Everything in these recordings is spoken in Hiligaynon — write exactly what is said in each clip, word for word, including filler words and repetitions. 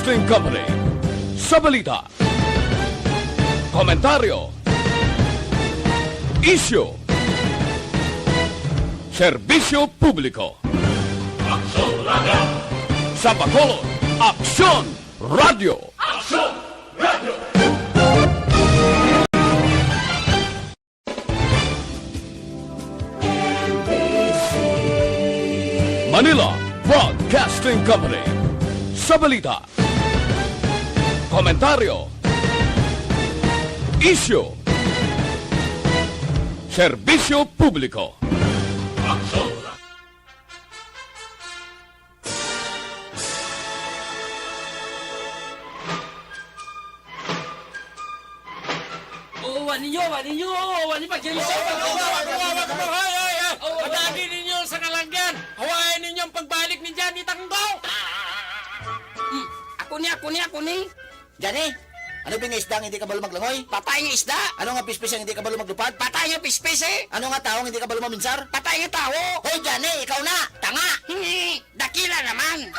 Broadcasting Company. Sa balita, komentaryo, isyu, serbisyo publiko. Aksyon Radio! Sa Bacolod, Aksyon Radio! Aksyon Radio! Manila Broadcasting Company. Sa balita, komentaryo, isyu, serbisyo publiko. Oo, wa ninyo, wa ninyo, wa ninyo, pag-, Hoy, hoy, hoy, hoy, hoy, hoy, hoy, hoy. Madali ninyo sa kalanggan. Hawayan ninyo ang pagbalik ni Johnny Tanggo. Hmm, ako ni, ako ni, ako ni. Johnny, ano ba nga isda nga hindi kabalo maglangoy? Patay nga isda. Ano nga pispis ang hindi kabalo maglupad? Patay nga pispis, eh. Ano nga tawo nga hindi kabalo maminsar? Patay nga tawo. Hoy, Johnny, ikaw na. Tanga. Hmm, dakila naman.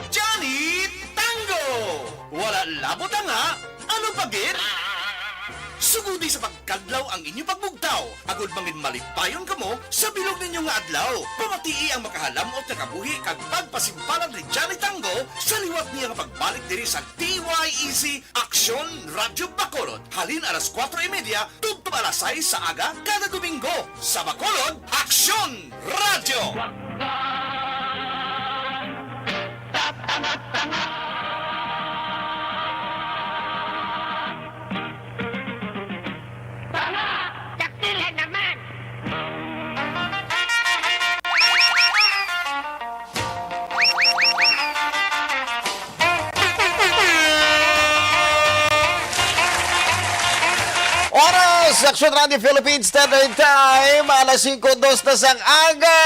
Johnny Tango! Wala labot ang nga, ano pa gid? Sugodi sa pagkadlaw ang inyo pagbugtaw, agod mangin malipayon kamo sa bilog ninyo nga adlaw. Pamatii ang makahalamot nga kabuhi kag pagpasimpalag ni Johnny Tango sa liwat niya nga pagbalik diri sa D Y E C Aksyon Radyo Bacolod, halin alas kuwatro y media tubtob alas sais sa aga kada Domingo. Sa Bacolod, Aksyon Radyo! Dakila naman! Oras, Aksyon Radio Philippines Standard Time, alas singko dos na sang aga.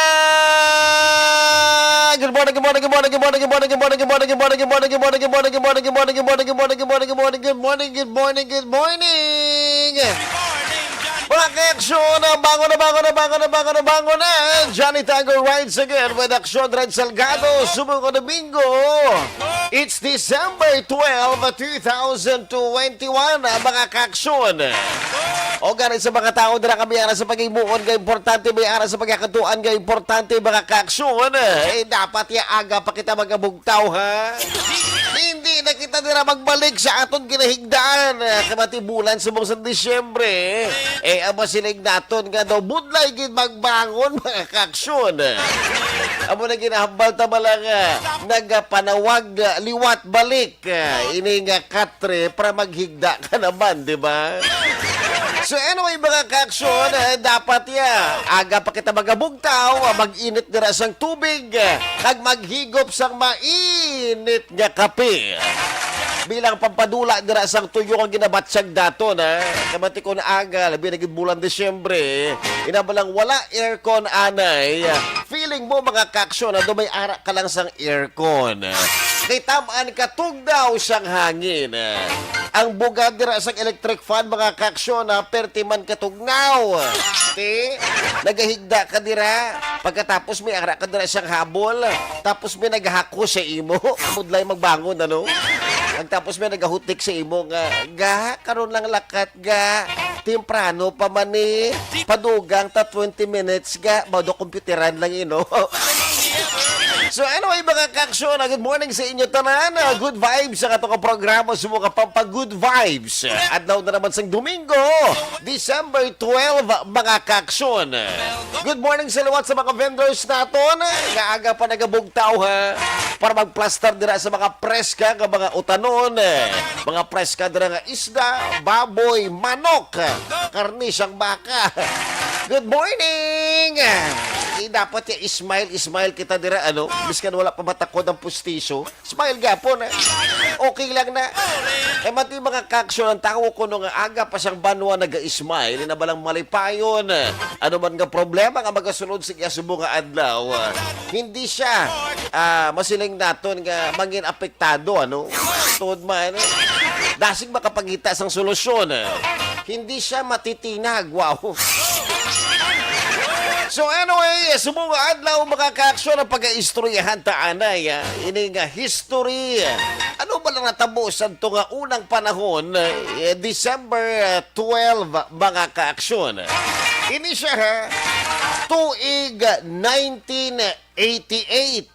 Good morning, good morning, good morning, good morning, good morning, good morning, good morning, good morning, good morning, good morning, good morning, good morning, good morning, good morning, good morning, good morning, good morning, good morning, good morning, good morning. Mga ka-aksyon, bangon na, bangon na, bangon na, bangon na, bangon na. Johnny Tango rides again with Aksyon Red Salgado, subong nga Domingo. It's December twelve, two thousand twenty-one, ah, mga ka-aksyon. O gani sa mga tao dira kami ara sa paghimuon nga importante, may ara sa pagkakatuan nga importante, mga ka-aksyon. Eh, dapat ya aga pa kita magabugtaw, ha? Hindi na kita dira magbalik sa aton ginahigdaan. Ah, kamati bulan subong sa Disyembre. Eh, ang masiling naton nga daw budlay gid magbangon, mga ka-aksyon. Amo na ginahambal ta bala nga nagapanawag, ah, liwat balik, ah, ini nga katre para maghigda ka naman, di ba? So anyway, mga ka-aksyon, ah, dapat ya aga pa kita magabugtaw, ah, mag-init dira sang tubig, ah, kag maghigop sang mainit nga kape. Bilang pampadula dira sang tuyo nga ginabatsyag daton, ha? Kamatikon aga, labi na gid bulan Disyembre. Ina ba lang wala aircon anay? Feeling mo, mga ka-aksyon, na may ara ka lang sang aircon. Kay tam-an katugdaw sang hangin. Ang bugad dira sang electric fan, mga ka-aksyon, na perti man katugnaw. Ti, nagahigda ka dira. Pagkatapos may ara ka dira sang habol. Tapos may naghako sa imo. Budlay magbangon, ano? Ang tapos may nagahutik sa imo nga, "Ga, karon lang lakat, ga. Temprano pa man ni. Padugang ta twenty minutes, ga." Ba, do computeran lang, ino. So anyway, mga ka-aksyon, ah, good morning sa inyo tanan. Ah, good vibes sa ato nga programa, subong nga pampa-good vibes. Adlaw na naman sang Domingo, December twelve, mga ka-aksyon. Good morning sa liwat sa mga vendors naton nga aga pa nagabugtaw, ha, para magplastar dira sa mga preska nga mga utanon, mga preska dira nga isda, baboy, manok, karne sang baka. Good morning! Eh, dapat ya smile, smile kita dira, ano? Biskan wala pa matakod ang pustiso. Smile gapon, eh. Okay lang na. Eh, mati mga ka-aksyon, ang tawo kuno nga aga pa sang banwa naga-smile, ina ba lang malipayon. Ano man nga problema nga magasulod sa iya subong nga adlaw, ah, hindi siya, ah, masiling naton nga mangin apektado, ano? Tuod man, eh. Dasig makapagita sang solusyon, eh. Hindi siya matitinag. Wow. So anyway, subong nga adlaw, mga kaaksyon, ang pag-aistoryahan ta anay, ah, ini nga history. Ano ba lang natabo sa to nga unang panahon, eh, December, ah, twelve, mga kaaksyon? Ini siya, ha, tuig nineteen eighty-eight.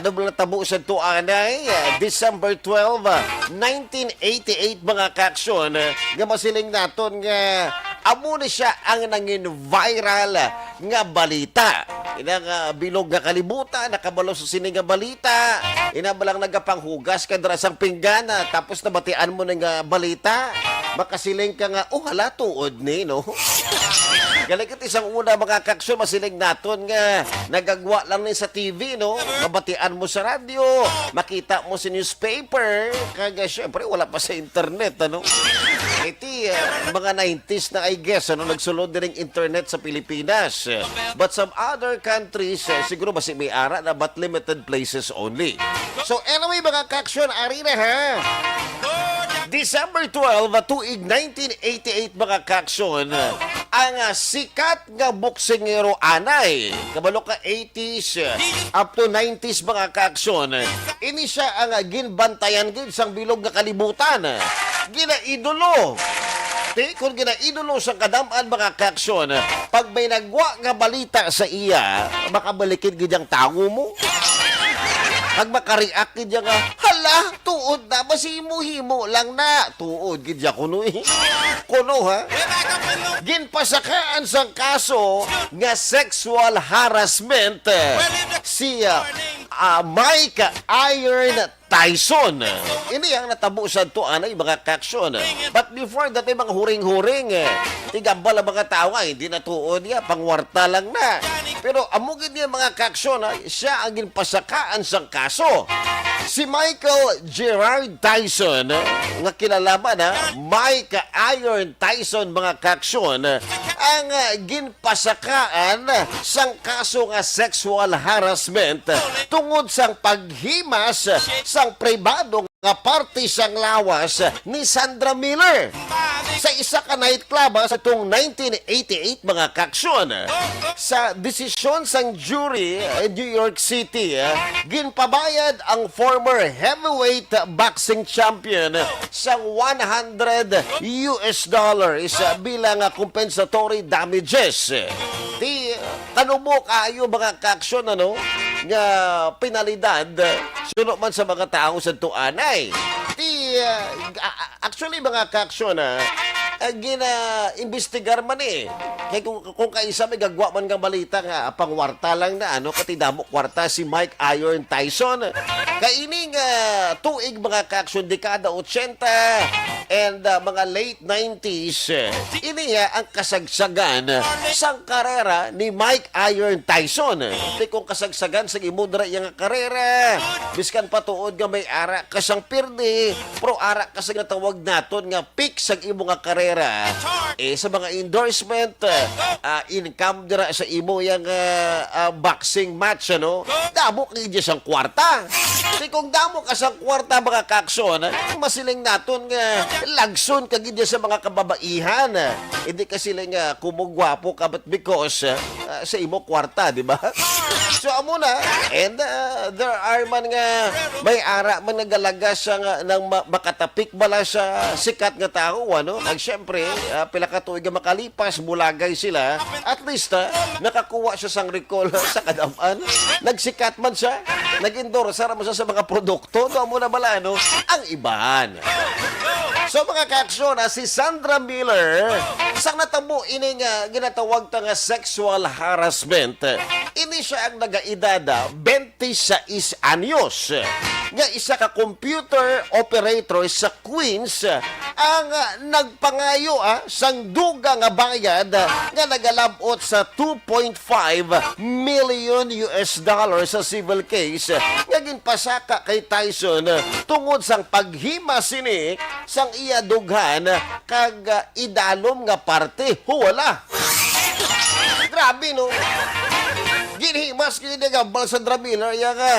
Ano ba natabo sa to anay, ah, December twelve, ah, nineteen eighty-eight, mga kaaksyon, ah, nga masiling naton nga amo ni siya ang nangin viral nga balita. Ina nga bilog nga kalibutan, nakabalo sa sini nga balita. Ina ba lang nagapanghugas ka dira sang pinggan, ah, tapos nabatian mo na nga balita? Makasiling ka nga, "Oh, hala, tuod ni, no?" Galing kat isang una, mga kaaksyon, masiling naton nga nagagwa lang ni sa T V, no? Mabatian mo sa radyo, makita mo sa newspaper, kag, ah, syempre, wala pa sa internet, ano? Iti, ah, mga nineties na, I guess, ano, nagsulod diring internet sa Pilipinas. But some other countries, eh, siguro basi may ara na, but limited places only. So anyway, mga kaaksyon, ari na, ha. December twelve, tuig nineteen eighty-eight, mga kaaksyon, ang, ah, sikat nga boksingero anay, kabalo ka, eighties, eh, up to nineties, mga kaaksyon, ini siya ang, ah, ginbantayan gid sang bilog nga kalibutan. Ginaidolo. Ti, kung ginaidolo sang kadam-an, mga kaaksyon, pag may nagwa nga balita sa iya, makabalikid gid ang tawo mo. Pag makareact gid siya nga, "Hala, tuod na, basi himo-himo lang na." Tuod gid siya kuno, eh. Kuno, ha? Ginpasakaan sang kaso nga sexual harassment, eh, si, ah, ah, Mike Iron Tyson. Ini ang natabo sa to anay, mga kaaksyon. But before that, ay mga huring-huring, eh. Tigambal ang mga tao nga, hindi na tuod niya, pangwarta lang na. Pero amo gid niya, mga kaaksyon, ha, siya ang ginpasakaan sang kaso. Si Michael Gerard Tyson, nga kilala man, ha, Mike Iron Tyson, mga kaaksyon, ang, ah, ginpasakaan sang kaso nga sexual harassment tungod sang paghimas sang pribado nga parte sang lawas ni Sandra Miller sa isa ka nightclub, ah, sa tong nineteen eighty-eight, mga kaaksyon. Sa desisyon sang jury, eh, New York City, eh, ginpabayad ang former heavyweight boxing champion sang one hundred U S dollars, eh, bilang, ah, compensatory damages. Di, ah, tanubo kaayo, mga kaaksyon, ano, nga penalidad, eh, suno man sa mga tao sa tuanay. Di, ah, a-, a-, actually, mga kaaksyon, ah, ah, gina-imbestigar man, eh. Kay kung, kung kaisa may gagwa man nga balita nga pangwarta lang na, ano, kati damo kwarta si Mike Iron Tyson. Kay ining, ah, tuig, mga kaaksyon, dekada ochenta and, ah, mga late nineties, eh, ini, ah, ang kasagsagan sang karera ni Mike Iron Tyson. Ti kung kasagsagan sa imo dira iya nga karera, biskan pa tuod nga may ara ka sang pirdi, pero ara ka sa ginatawag naton nga peak sang imo nga karera, eh, sa mga endorsement, ah, income dira sa imo yang, ah, ah, boxing match, ano? Damo kay gid sang kwarta. Ti kung damo ka sang kwarta, mga kaaksyon, masiling naton nga lagson ka gid sa mga kababaihan. Hindi ka sila nga kumugwapo ka, but because, ah, sa imo kwarta, di ba? So, amo na. And, ah, there are man nga may ara man nga galagas sa nga, nang ma-, makatapik bala sa sikat nga tao, ano? Ang syempre, ah, pila ka tuig nga makalipas, bulagay sila. At least, ah, nakakuha siya sang recall sa kadam-an. Nagsikat man siya. Nag-endorse ra man siya sa mga produkto. Do mo na bala, ano? Ang iban. So, mga kaaksyon, ah, si Sandra Miller, sang natabo ini nga ginatawag ta nga sexual harassment, ini siya ang nagaedad, ah, twenty-sais anyos, nga isa ka computer operator sa Queens, ang, ah, nagpangayo, ah, sang dugang nga bayad, ah, nga nagalab-ot sa two point five million U S dollars sa civil case, ah, nga ginpasaka kay Tyson, ah, tungod sang paghima sini sang iya dughan, ah, kag, ah, idalom nga parte. Huwala! Grabe, no? Ginhimas gyud ni hambal Sandra Miller iya nga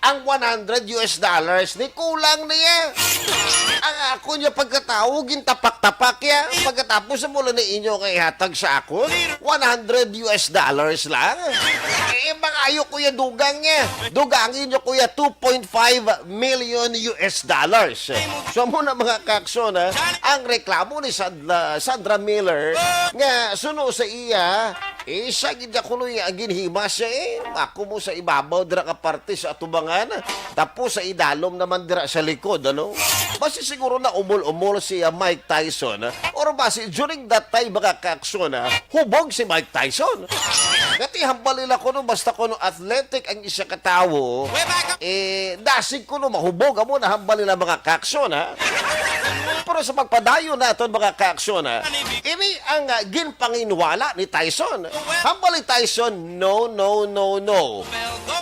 ang one hundred U S dollars ni kulang niya. Ang ako niya pagkatawo, gintapak-tapak ya. Pagkatapos sa mula ni inyo nga ihatag sa akon, one hundred U S dollars lang. Eh, mangayo ko ya dugang niya. Dugangi niyo ko ya two point five million U S dollars. So, amo na, mga kaaksyon, ha, ang reklamo ni Sandra, Sandra Miller nga suno sa iya, eh, siya gid kuno ya ang ginhimas siya, eh. Ako mo sa ibabaw dira ka parte sa atubangan, tapos sa idalom naman dira sa likod, ano? Basi siguro na umol-umol si, ah, Mike Tyson, ah, or basi during that time, mga kaaksyon, ah, hubog si Mike Tyson. Kati hambal nila kuno, basta kuno athletic ang isa ka tawo, eh, dasig kuno mahubog, amo na hambal nila, mga kaaksyon, ha? Pero sa pagpadayon naton, mga kaaksyon, ha, ini ang, ah, ginpanginwala ni Tyson. Hambal ni Tyson, "No, no, no, no.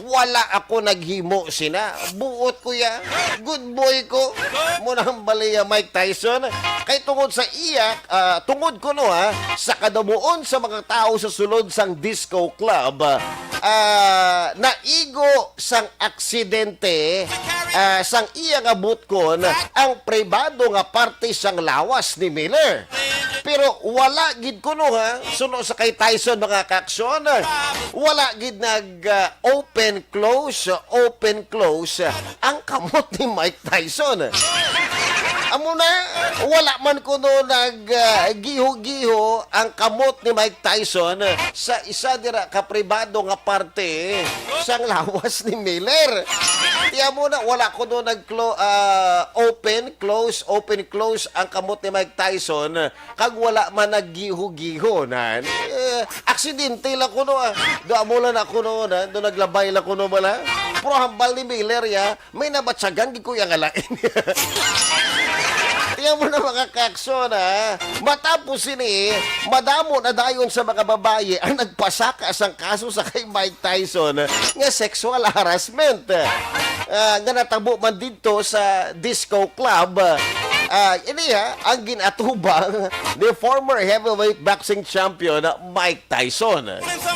Wala ako naghimo sina. Buot ko ya. Good boy ko." Mo na hambal ni, ah, Mike Tyson. Kay tungod sa iya, ah, tungod kuno, ha, sa kadamuon sa mga tawo sa sulod sang disco club, ah, naigo sang aksidente, ah, sang iya nga butkon ang pribado nga parte sang lawas ni Miller. Pero wala gid kuno, ha, suno sa kay Tyson, mga kaaksyon, wala gid nag, ah, open, close, open, close ang kamot ni Mike Tyson. Amo na, wala man kuno nag, ah, giho-giho ang kamot ni Mike Tyson sa isa dira ka pribado nga parte sang lawas ni Miller. Tiyan mo na, wala kuno nag-clo-, ah, open, close, open, close ang kamot ni Mike Tyson, kag wala man naggiho-giho na. Eh, aksidente lang kuno, ah. Do amo lang na kuno na, do naglabay lang kuno bala. Pero hambal ni Miller, ya, may nabatyagan gid ko ya nga lain. Tiyan mo na, mga kaaksyon, ha. Matapos sini, madamo na dayon sa mga babayi ang nagpasaka sang kaso sa kay Mike Tyson nga sexual harassment, ah, nga natabo man didto sa disco club. Ah, ini, ha, ang ginatubang ni former heavyweight boxing champion Mike Tyson.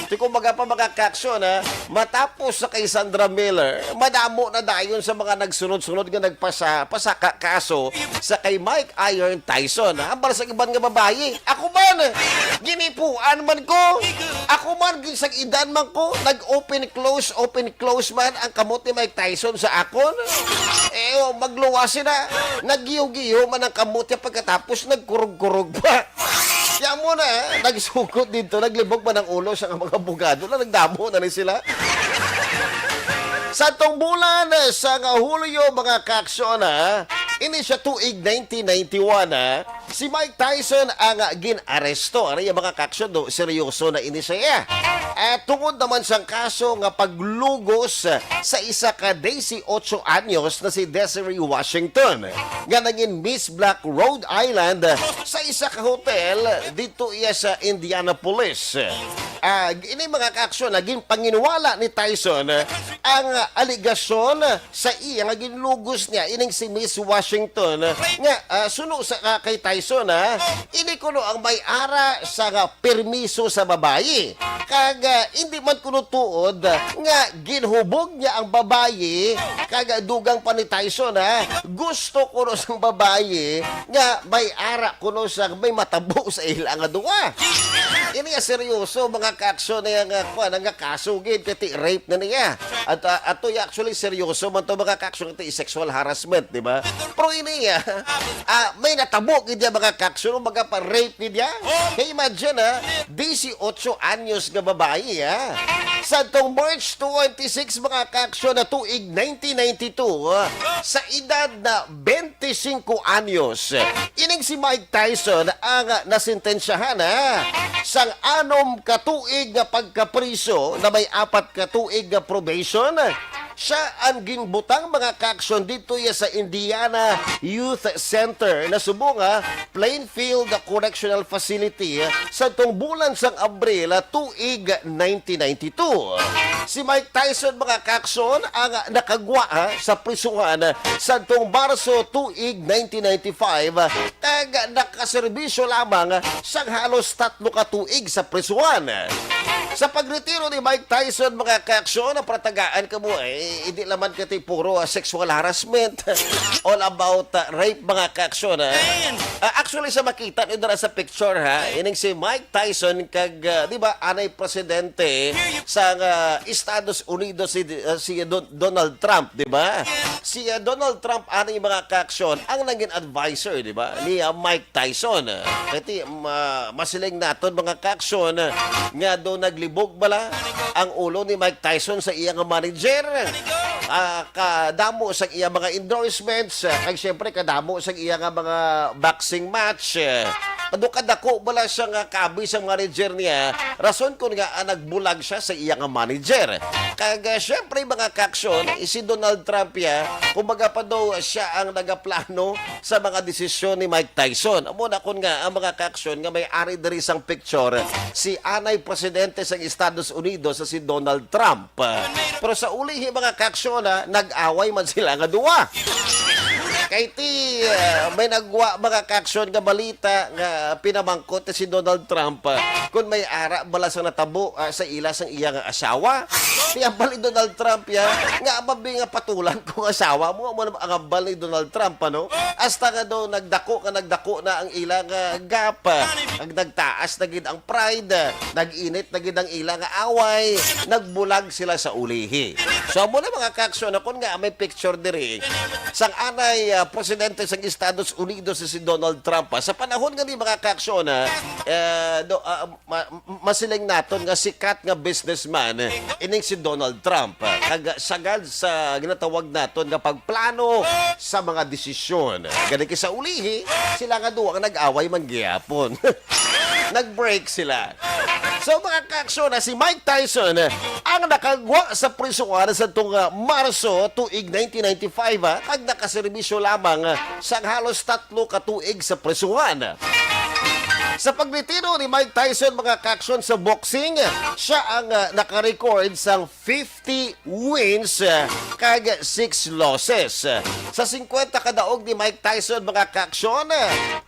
Di, kumbaga pa, mga kaaksyon, ha, matapos sa kay Sandra Miller, madamo na dayon sa mga nagsunod-sunod nga nagpasa-, pasaka kaso sa kay Mike Iron Tyson. Hambal sa iban nga babayi, "Ako man, ginipuan man ko. Ako man, ginsag-idan man ko. Nag-open close, open close man ang kamot ni Mike Tyson sa akon. Eh, oh, magluwas sila. Nagyiho-giho man ang kamot niya, pagkatapos nagkurog-kurog pa." Tiyan mo na, eh. Nagsugod dito, naglibog man ang ulo sa mga abogado na nagdamo na ni sila. Sa tong bulan sa nga Hulyo, mga kaaksyon, ha, ini siya tuig nineteen ninety-one, ha, si Mike Tyson ang gin-aresto. Ano yung, mga kaaksyon, do? Seryoso na ini siya. At tungod naman sang kaso nga paglugos sa isa ka dieciocho anyos na si Desiree Washington, nga nangin Miss Black Rhode Island sa isa ka hotel dito iya sa Indianapolis. Ah, ini, mga kaaksyon, naging panginwala ni Tyson ang aligasyon sa iya nga ginlugos niya ining si Miss Washington nga, ah, suno sa, ah, kay Tyson, ha, ini kuno ang may ara sa nga permiso sa babayi. Kag, ah, hindi man kuno tuod nga ginhubog niya ang babayi, kag, ah, dugang pa ni Tyson, ha, gusto kuno sang babayi nga may ara kuno sa may matabo sa ila nga duwa. Ini nga seryoso, mga kaaksyon, na nga, kuwan, nga kaso gid, kay ti rape na niya. At, ah, ato ya, actually, seryoso man to, mga kaaksyon, ti sexual harassment, di ba? Pero ini, ah, ah, may natabo gid ya, mga kaaksyon, mga pa-rape gid ya. Kay imagine, ha, dieciocho anyos nga babayi, ha. Sa tong March twenty-six, mga kaaksyon, na tuig nineteen ninety-two, ha, sa edad na twenty-singko anyos, ining si Mike Tyson ang nasentensyahan, ha, sang anom ka tuig nga pagkapriso na may apat ka tuig nga probation, Siya ang ginbutang, mga kaaksyon, dito ya sa Indiana Youth Center na subong nga Plainfield Correctional Facility sa tong bulan sang Abril, ah, tuig nineteen ninety-two. Si Mike Tyson, mga kaaksyon, ang nakagwa, ah, sa prisuhan sa tong Marso tuig nineteen ninety-five, kag nakaserbisyo lamang sang halos tatlo ka tuig sa prisuhan. Sa pagretiro ni Mike Tyson, mga kaaksyon, ang patagaan kamo, eh, hindi naman kati puro, ah, sexual harassment. All about, ah, rape, mga kaaksyon, ha? Ah, actually, sa makita niyo dira sa picture, ha, ining si Mike Tyson kag, ah, di ba, anay presidente sa, ah, Estados Unidos si, ah, si Don- Donald Trump, di ba? Si, ah, Donald Trump, anay, mga kaaksyon, ang naging advisor, di ba, ni, ah, Mike Tyson. Kati, ma- masiling naton, mga kaaksyon, nga do naglibog bala ang ulo ni Mike Tyson sa iya nga manager. Ah, kadamo sa iya mga endorsements, ah, kag siyempre kadamo sa iya nga mga boxing match. Ah, do kadako bala siya nga kabi sa manager niya, rason kun nga, ah, nagbulag siya sa iya nga manager. Kag, ah, siyempre, mga kaaksyon, si Donald Trump ya, kumbaga pa daw siya ang nagaplano sa mga desisyon ni Mike Tyson. Amo na kun nga ang mga kaaksyon nga may ari diri sang picture, si anay presidente sang Estados Unidos, si Donald Trump. Pero sa ulihi, mga kaaksyon, ha, nag-away man sila nga duwa. Kay ti, ah, may nagwa, mga kaaksyon, nga balita nga pinamangkot si Donald Trump, ah, kung may ara bala sang natabo, ah, sa ila sang iya nga asawa. Ti hambal ni Donald Trump ya, nga mabi nga patulan kong asawa mo, amo ang hambal ni Donald Trump, ano? Hasta nga daw nagdako nga nagdako na ang ila nga gap, ag nagtaas na gid ang pride, nag-init na gid ang ila nga away, nagbulag sila sa ulihi. So, amo na, mga kaaksyon, akon nga may picture diri sang anay, ah, presidente sang Estados Unidos si Donald Trump, ah. Sa panahon nga ni, mga kaaksyon, ah, eh, do, ah, ma- masiling naton nga sikat nga businessman, eh, ining si Donald Trump, ah, kag sagad sa ginatawag naton nga pagplano sa mga desisyon. Gani kay sa ulihi, sila nga duwa nga nag-away man gihapon. Nag-break sila. So, mga kaaksyon, na si Mike Tyson, eh, ang nakagwa sa prisuhan sa tong, ah, Marso tuig nineteen ninety-five, ah, kag nakaserbisyo lamang, ah, sang halos tatlo ka tuig sa prisuhan. Sa pagretiro ni Mike Tyson, mga kaaksyon, sa boxing, siya ang, ah, naka-record sang fifty wins, ah, kag six losses. Sa singkwenta ka daog ni Mike Tyson, mga kaaksyon,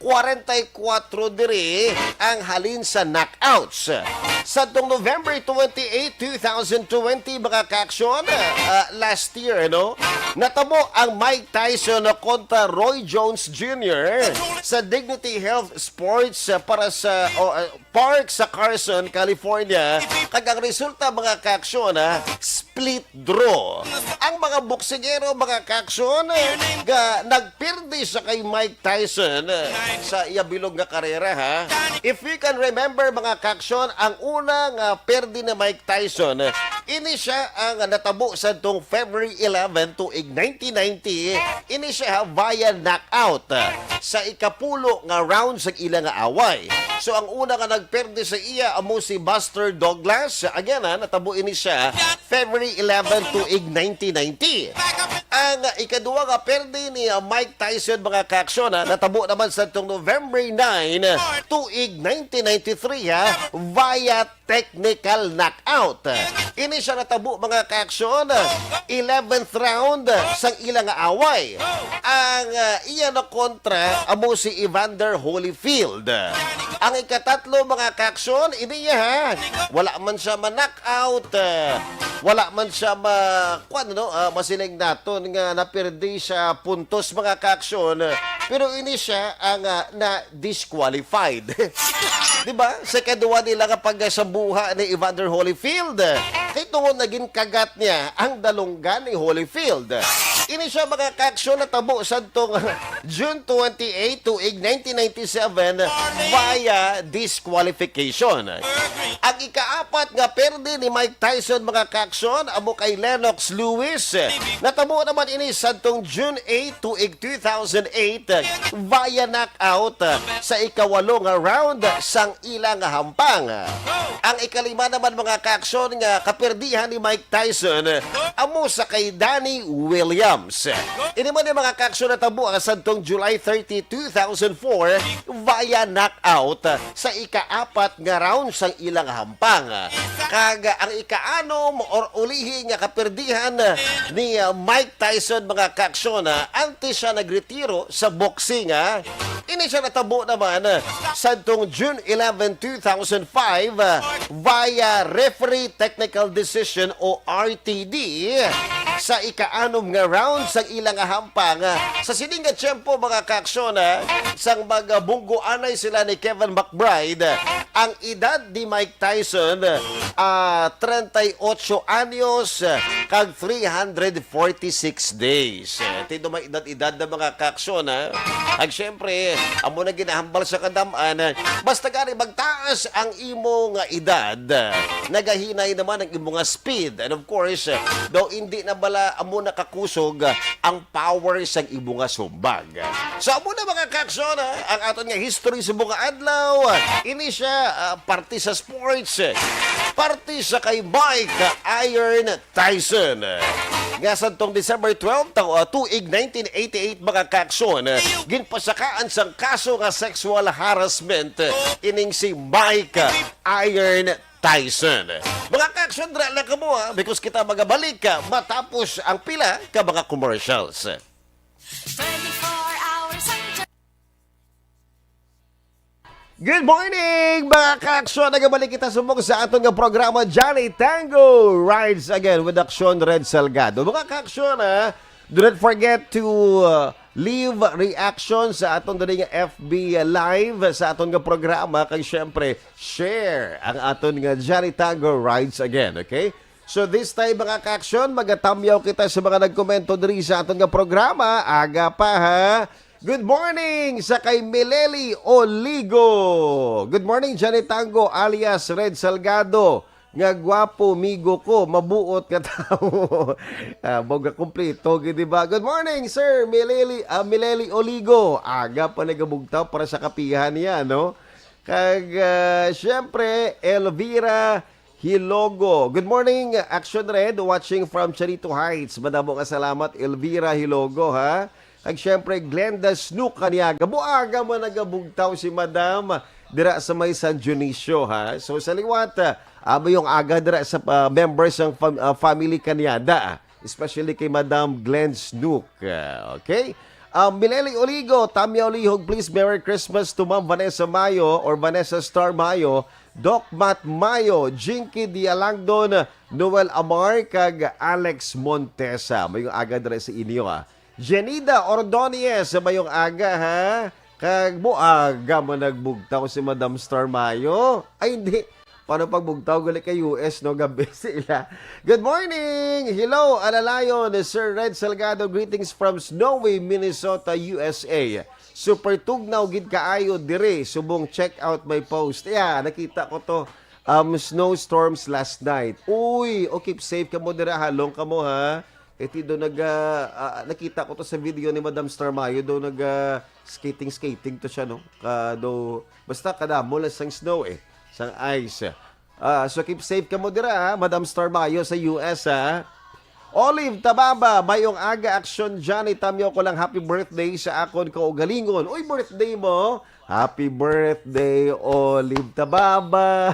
kwarenta y kuwatro diri ang halin sa knockouts. Sa tong November twenty-eight, two thousand twenty, mga kaaksyon, ah, last year, no? Natabo ang Mike Tyson kontra Roy Jones Junior sa Dignity Health Sports, ah, para sa, o, ah, Park sa Carson, California, kag ang resulta, mga kaaksyon, ha, split draw. Ang mga boksingero, mga kaaksyon, ga nagpirdi sa kay Mike Tyson, eh, sa iya bilog nga karera, ha. If you can remember, mga kaaksyon, ang una nga perdi ni Mike Tyson, eh, ini siya ang natabo sa tong February eleven tuig nineteen ninety. Ini siya, ha, via knockout, eh, sa ikapulo nga round sa ila nga away. So, ang una nga nagperde sa iya amo si Buster Douglas. Again, ha, natabo ini siya February eleven tuig nineteen ninety. Ang ikaduha nga perde ni, uh, Mike Tyson, mga kaaksyon, ha, natabo naman sa tong November nine tuig nineteen ninety-three, ha, via technical knockout. Ini siya natabo, mga kaaksyon, eleventh round sang ila nga away. Ang, uh, iya na kontra amo si Evander Holyfield. Ang ikatatlo, mga kaaksyon, ini niya, ha. Wala man siya ma-knockout, ah, wala man siya ma-, kuwan, no? Ah, masiling naton nga napirdi siya puntos, mga kaaksyon, pero ini siya ang, ah, na-disqualified. Di ba? Sa ikaduha nila nga pagsambuha ni Evander Holyfield, kay tungod naging kagat niya ang dalunggan ni Holyfield. Ini siya, mga kaaksyon, natabo sadtong June twenty-eight, tuig nineteen ninety-seven, via disqualification. Ang ikaapat nga perde ni Mike Tyson, mga kaaksyon, amo kay Lennox Lewis. Natabo naman ini sadtong June eight, tuig two thousand eight, via knockout sa ikawalo nga round sang ila nga hampang. Ang ikalima naman, mga kaaksyon, nga kaperdihan ni Mike Tyson amo sa kay Danny Williams. Ini man ang, mga kaaksyon, natabo ang sadtong July thirty, two thousand four, via knockout sa ikaapat nga round sang ilang hampang. Kag ang ikaanom or ulihi nga kaperdihan ni, uh, Mike Tyson, mga kaaksyon, ah, antes siya nagretiro sa boxing, ah, ini siya natabo naman, ah, sadtong June eleven, two thousand five, ah, via referee technical decision o R T D sa ikaanom nga round sang ila nga hampang, ah, sa sining nga tiyempo, mga kaaksyon, ah, sang magabunggoanay sila ni Kevin McBride, ah, ang edad ni Mike Tyson, ah, treinta y ocho anyos, ah, kag three hundred forty-six days. Eh, tindo may edad-edad na, mga kaaksyon, ha? Ag syempre, amo na ginahambal sa kadam-an, basta gani magtaas ang imo nga edad, nagahinay naman ang imo nga speed. And of course, daw hindi na bala amo nakakusog ang power sang imo nga sumbag. So, amo na, mga kaaksyon, ha? Ang aton nga history sa mga adlaw, ini siya, ah, parte sa sports, parte sa kay Mike Iron Tyson, nga sadtong December twelve, taw-, ah, tuig nineteen eighty-eight, mga kaaksyon, ginpasakaan sang kaso nga sexual harassment ining si Mike Iron Tyson. Mga kaaksyon, dira lang kamo, ha, because kita magabalik, ah, matapos ang pila ka mga commercials. Twenty-four hours ang Good morning, mga kaaksyon! Nagabalik kita subong sa aton nga programa, Johnny Tango Rides Again with Aksyon Red Salgado. Mga kaaksyon, ha, do not forget to, uh, leave reaction sa aton dali nga F B Live sa aton nga programa, kag syempre, share ang aton nga Johnny Tango Rides Again, okay? So this time, mga kaaksyon, magatamyaw kita sa mga nagkomento diri sa aton nga programa. Aga pa, ha? Good morning sa kay Mileli Oligo. Good morning, Johnny Tango alias Red Salgado. Nga gwapo, migo ko, mabuot nga tawo. Ah, bawga kompleto, gid, di ba? Good morning, Sir Mileli, ah, Mileli Oligo. Aga pa nagabugtaw para sa kapihan niya, no? Kag, ah, syempre, Elvira Hilogo. Good morning, Action Red, watching from Charito Heights. Madamo nga salamat, Elvira Hilogo, ha? Kag syempre, Glenda Snook Kaniaga. Buaga man nagabugtaw si Madam dira sa may San Dionisio, ha? So, sa liwat, ah, mayong aga dira sa, ah, members ng fam-, ah, family Kaniada, ah, especially kay Madam Glenn Snook. Ah, okay? Um, Mileli Oligo, Tamya Olihog, please, Merry Christmas to Ma'am Vanessa Mayo or Vanessa Star Mayo, Doc Matt Mayo, Jinky Dialangdon, Noel Amar, kag Alex Montesa. Mayong aga dira sa inyo, ah. Jenida Ordonez, mayong aga, ha? Kag mo aga man nagbugtaw si Madam Star Mayo. Ay, hindi. Paano pag bugtaw gali kay U S, no? Gabi sila. Good morning! Hello, Alalayon, Sir Red Salgado. Greetings from snowy Minnesota, U S A. Super tugnaw gid kaayo diri. Subong check out my post. Yeah, nakita ko to. Um, snowstorms last night. Uy, o, keep safe kamo dira, halong kamo, ha. Kay ti do nag, ah, ah, nakita ko to sa video ni Madam Star Mayo, do nag, ah, skating, skating to siya, no? Ka, do, basta kadamo lang sang snow, eh, sang ice. Ah, so keep safe kamo dira, ha, Madam Star Mayo sa U S, ha. Olive Tababa, mayong aga, Action Johnny, tamyaw ko lang, happy birthday sa akon kaugalingon. Uy, birthday mo? Happy birthday, Olive Tababa.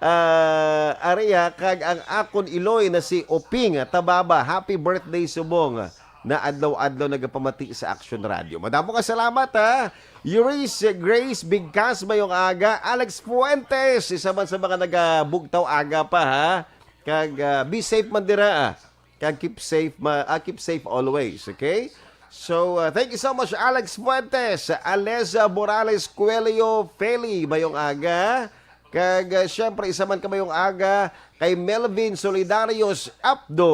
Ah, ari, ha, kag ang akon iloy na si Oping Tababa. Happy birthday, subong. Na adlaw-adlaw nagapamati sa Action Radio. Madamo nga salamat, ha. Euris Grace Bigkas, mayong aga. Alex Fuentes, isa man sa mga nagabugtaw aga pa, ha. Kag, ah, be safe man dira, ah. Kag keep safe, ma-, ah, keep safe always, okay? So, uh, thank you so much, Alex Fuentes, Aleza Morales Coelho Feli, mayong aga. Kag, ah, syempre, isa man kamayong aga kay Melvin Solidarios Apdo.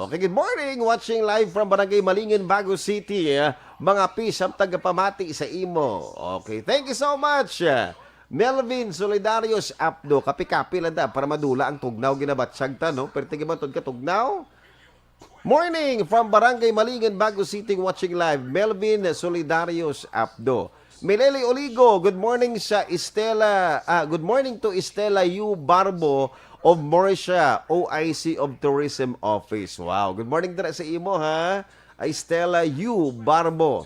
Okay, good morning. Watching live from Barangay Malingen, Bago City. Ah, mga peace ang tagapamati sa imo. Okay, thank you so much. Ah, Melvin Solidarios Apdo. Kapi-kapi lang da para madula ang tugnaw ginabatsyag ta, no? Pero tingin mo, tod ka tugnaw? Morning from Barangay Malingen, Bago City, watching live. Melvin Solidarios Apdo. Mileli Oligo, good morning sa Estela, ah, good morning to Estela Yu Barbo of Mauricia, O I C of Tourism Office. Wow, good morning dira sa imo, ha? Estela Yu Barbo.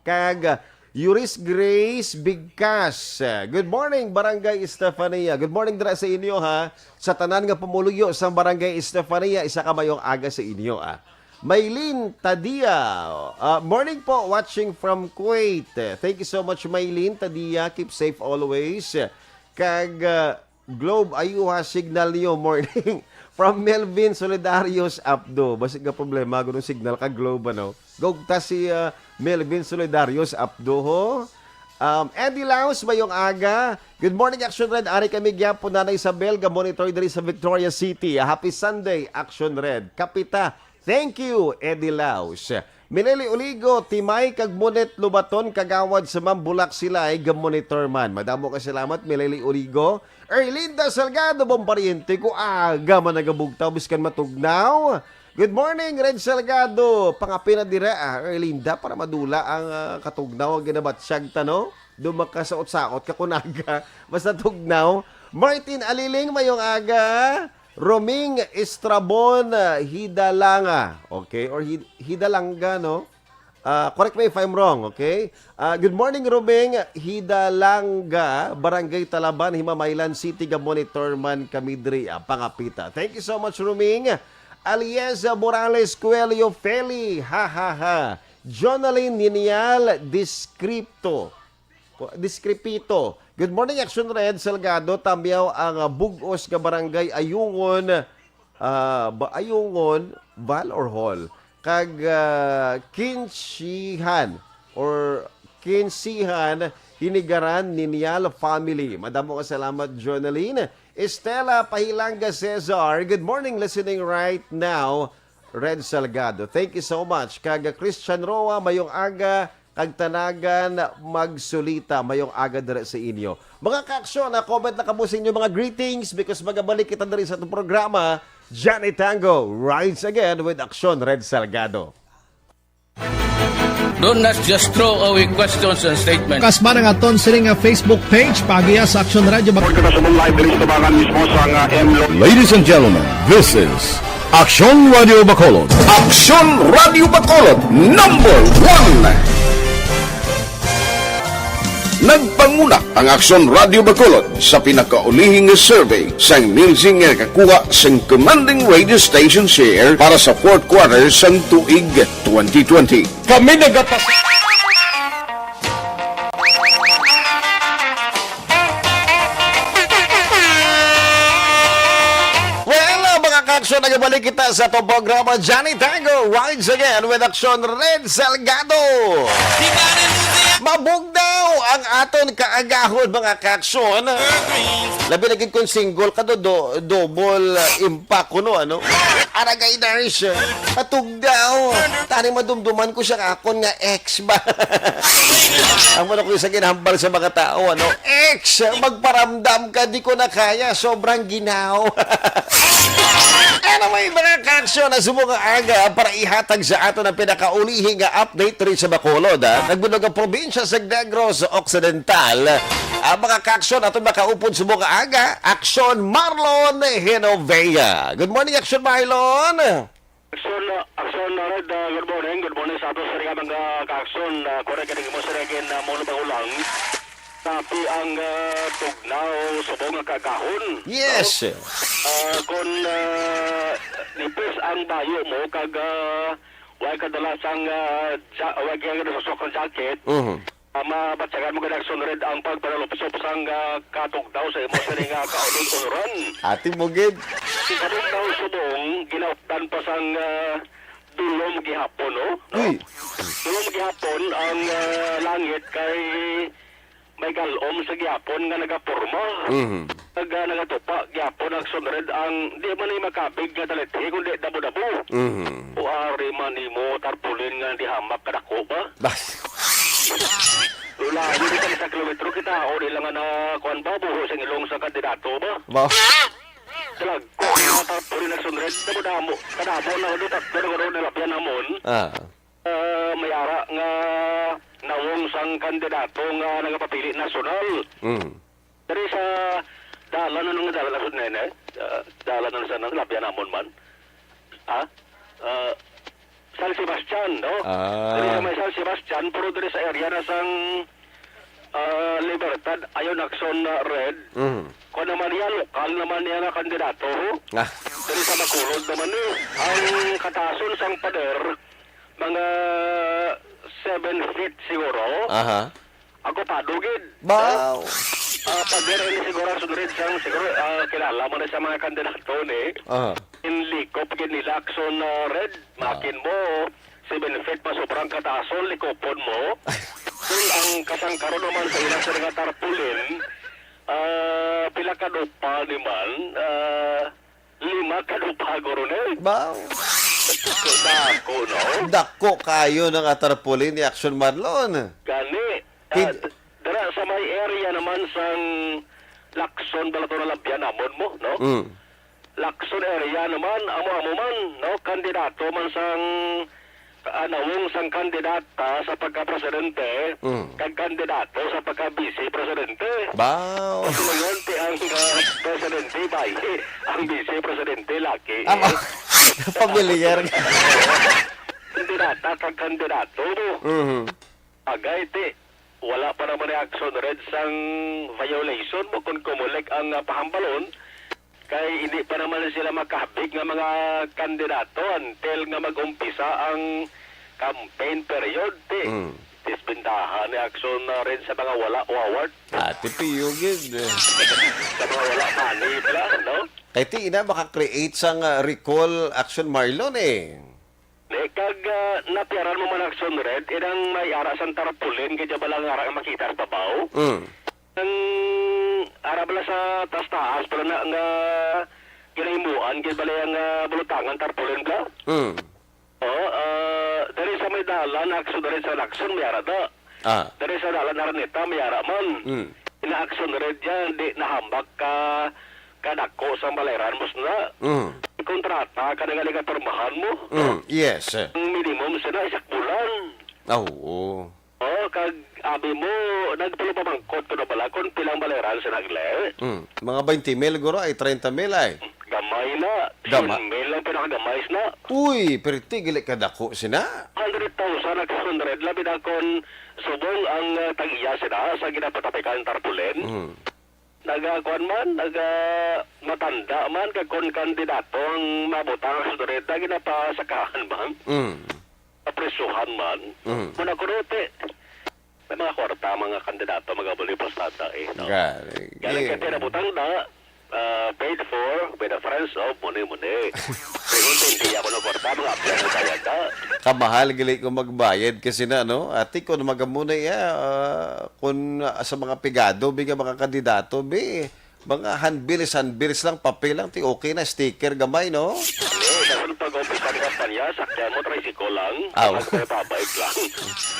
Kag, uh, Yuris Grace Bigkas. Uh, good morning, Barangay Estefania. Good morning dira sa inyo, ha. Sa tanan nga pumuluyo sa Barangay Estefania, isa ka mayong aga sa inyo, ah. Maylin Tadia. Uh, morning po, watching from Kuwait. Uh, thank you so much, Maylin Tadia. Keep safe always. Uh, kag, uh, Globe, ayuha signal niyo, morning. From Melvin Solidarios Apdo. Basig nga problema, gunong signal ka Globe, ano? Gugta si, ah, Melvin Solidarios Apdo, ho? Um, Eddie Laos, mayong aga. Good morning, Action Red. Ari kami gyapon, Nanay Isabel, ga-monitor diri sa Victoria City. Happy Sunday, Action Red. Kapita, thank you, Eddie Laos. Mileli Oligo, Timay kag Monet Lubaton, kagawad sa Mambulak sila ay ga-monitor man. Madamo ka salamat, Mileli Oligo. Erlinda Salgado, bang pariente ko, aga man nagabugtaw, biskan matugnaw. Good morning, Red Salgado. Pangapin na dira, ah, Erlinda, para madula ang, ah, katugnaw ang ginabatsyag ta, no? Do makasaot-saot ka kunaga. Basta tugnaw. Martin Aliling, mayong aga. Roming Estrabon, ah, Hidalanga. Okay? Or Hid-, Hidalanga, no? Ah, correct me if I'm wrong, okay? Ah, good morning, Roming Hidalanga, Barangay Talaban, Himamaylan City, ga-monitor man kami diri, ah, pangapita. Thank you so much, Roming. Aliesa Morales Coelho Feli, ha, ha, ha. Jonalyn Ninial Discripto. Discrepito. Good morning, Action Red Salgado. Tamyaw ang, ah, bug-os nga barangay Ayungon, ah, ba, Ayungon, Val or Hall? Kag, ah, Kinsihan or Kinsihan, Hinigaran, Ninial family. Madamo nga salamat, Jonalyn. Estela Pahilanga Cesar, good morning, listening right now. Red Salgado. Thank you so much. Kag Christian Roa, mayong aga, kag Tanagan Magsulita, mayong aga dira sa inyo. Mga ka-aksyon, na-comment na kamo sa inyo mga greetings because magabalik kita diri sa atong programa, Johnny Tango Rides Again with Aksyon Red Salgado. Don't not just throw away questions and statements. Kasba nga aton sini nga Facebook page, pagiya sa Aksyon Radyo Bak- Report kita sa mong live diri sa tabangan mismo sa nga M Lo- Ladies and gentlemen, this is Aksyon Radio Bacolod. Aksyon Radio Bacolod, number one. Nagpanguna ang Aksyon Radio Bacolod sa pinakaulihi nga survey sang Nielsen nga nakakuha sang commanding radio station share para sa fourth quarter sang tuig twenty twenty. Kami nagapas- Well, uh, mga ka-aksyon, nagabalik kita sa atong programa, Johnny Tango Rides Again with Aksyon Red Salgado. Mabugnaw ang aton kaagahon, mga ka-aksyon. Labi na gid kung single ka, do, do, double, uh, impact kuno, ano? Aragay, nurse. Katugdaw. Tani madumduman ko siya akon nga ex ba? Ang man ako sa ginhambal sa mga tao, ano? Ex, magparamdam ka, di ko na kaya. Sobrang ginaw. Anyway, mga ka-aksyon, na subong nga aga para ihatag sa aton ang pinakaulihi nga update rin sa Bacolod, ha? Nagbunog ang probinsya sa Negros Occidental. Ang mga ka-aksyon, aton makaupod subong nga aga, Aksyon Marlon Genovea. Good morning, Aksyon Marlon. Aksyon, uh, Aksyon, uh, Red, uh, good morning. Good morning sa ato sa mga ka-aksyon. Uh, correct, kaning mo sa naging, uh, mulo pa lang. Tapi ang, uh, tugnaw, subong nga kagahon. Yes. No? Uh, kung, uh, nipis ang bayo mo, kag, uh, way ka dala sang, uh, ja-, way ka dala sa jacket, Mhm. Ah, mabatyagan mo gani, Aksyon Red, ang pagpanalupsop sang, ah, katugdaw sa imo sini nga kaunon-unoran. Ati mo gid. Ang katugdaw subong, ginaupdan pa sang, ah, dulom gihapon, no? No? Uy. Dulom gihapon ang, ah, langit kay Ay galom sa gihapon nga nagaporma. Mhm. Kag, ah, nagatupa gihapon ang Action Red ang di man ni makabig nga dalithi, kundi dabo-dabo. Mhm. O ari man nimo, tarpaulin nga di hamak kadako ba? Bas. Lulayo di ka sa kilometro, kita o di lang nga na, kuwan ba, buho sa ilong sa kandidato ba? Ba? Talagko nga tarpaulin, Action Red, damo-damo. Kadamo na, do, tatlo na, do, nalapyan namon. Ah. Ah, may ara nga nawong sang kandidato nga nagapapili nasyonal. Mm. Diri sa dalan, ano nga dalan, Action Red, eh? Ah, dalan, ano sa nang labyan namon man? Ha? Ah, San Sebastian, no? Ah. Diri sa may San Sebastian, pero diri sa area na sang, ah, Libertad, ayon, Action, ah, Red. Mm. Kung naman niya, lokal naman niya nga kandidato, ho? Ah. Diri sa Bacolod naman ni. Ang katason sang pader, mga seven feet siguro. Aha. Ako pa, dugid. Wow. Ah, pader ini siguro, Action Red, sang siguro, ah, kilala mo na sa mga kandidato ni. Aha. In likop gid nila, Action, ah, Red, Ah. makin mo, seven feet pa sobrang katason, likopon mo. Kung ang kasangkaron naman sa ilang sa mga tarpaulin, ah, pila ka dupa ni man, ah, lima ka dupa, guro, ni. Ba? Dako, no? Dako kayo ng atarpaulin ni Action Marlon. Gani, Kid- ah, d-, dira sa may area naman sang Lacson, bala to na labyan namon mo, no? Mm. Lacson area naman, amo-amo man, no? Kandidato man sang, ah, nawong sang kandidata sa pagka-presidente, Mm. kag kandidato sa pagka-vice-presidente. Wow. Kasi ngayon, ti ang, ah, presidente, bayi, ang vice-presidente, laki. Ama, familiar. Kandidata kag kandidato, no? Mhm. Agay, ti, wala pa naman ni Action Red sang violation mo kung Comelec ang, ah, pahambalon, kay hindi pa naman sila makahapit nga mga kandidato until nga mag-umpisa ang campaign period, ti. Mm. Disbentahan ni Action, ah, Red sa mga wala waward. Ah, ti Pio gid, eh. Sa mga wala money pala, no? Kay ti ina maka-create sang, ah, recall, Action Marlon, eh. Ni, kag, ah, napiaran mo man, Action Red, inang may ara sang tarpaulin, kay dya bala nga ara nga makita sa babaw. Mm. Ang ara bala sa taas-taas, pero na nga ginahimuan, kay bala ang, ah, bulutangan tarpaulin bala. Mm. Oo, ah, diri sa may dalan, Action, diri sa Lacson, may ara da. Ah. Diri sa dalan Araneta, may ara man. Mm. Ina Action Red yan, di nahambak ka, kadako sa balay Ramos na. Mm. Kontrata ka na nga nagapirmahan mo, no? Mm, yes. Ang minimum sila, isa ka bulan. Ah, oo. Oh, kag abi mo, nagpalupamangkot ko na bala kung pilang balay Ramos na gle. Mm. Mga twenty mil, guro, ay treinta mil, ay. Gamay na. Gama- Siyam mil lang pinakagamay na. Uy, pero ti, gali kadako sina. Hundred thousand, Action Red, labi na kon subong ang, ah, tag-iya sina sa ginapatapikan tarpaulin. Mm. Naga, kuwan man, naga matanda man, kag kon kandidato ang mabutang, Action Red, na ginapasakahan man. Mm. Kapresyuhan man. Mm. Muna ko, Rote. May mga kwarta, mga kandidato, mga buli pasada, eh, no? Gani. Galing ka, eh, tinabutang na, ah, paid for by the friends of Muni Muni. Pero hindi ako ng kwarta, mga apyan ng bayad, ah. Kamahal, gali ko magbayad kasi na, no? Ati, kung magamuna, iya, ah, kung, ah, sa mga pigado, bi, nga mga kandidato, bi, mga hanbilis, hanbilis lang, papel lang, ti okay na, sticker gamay, no? Ano, dapat pag-umpisa ng kampanya, sakyan mo, tricycle lang. Aw. Pag may babait lang.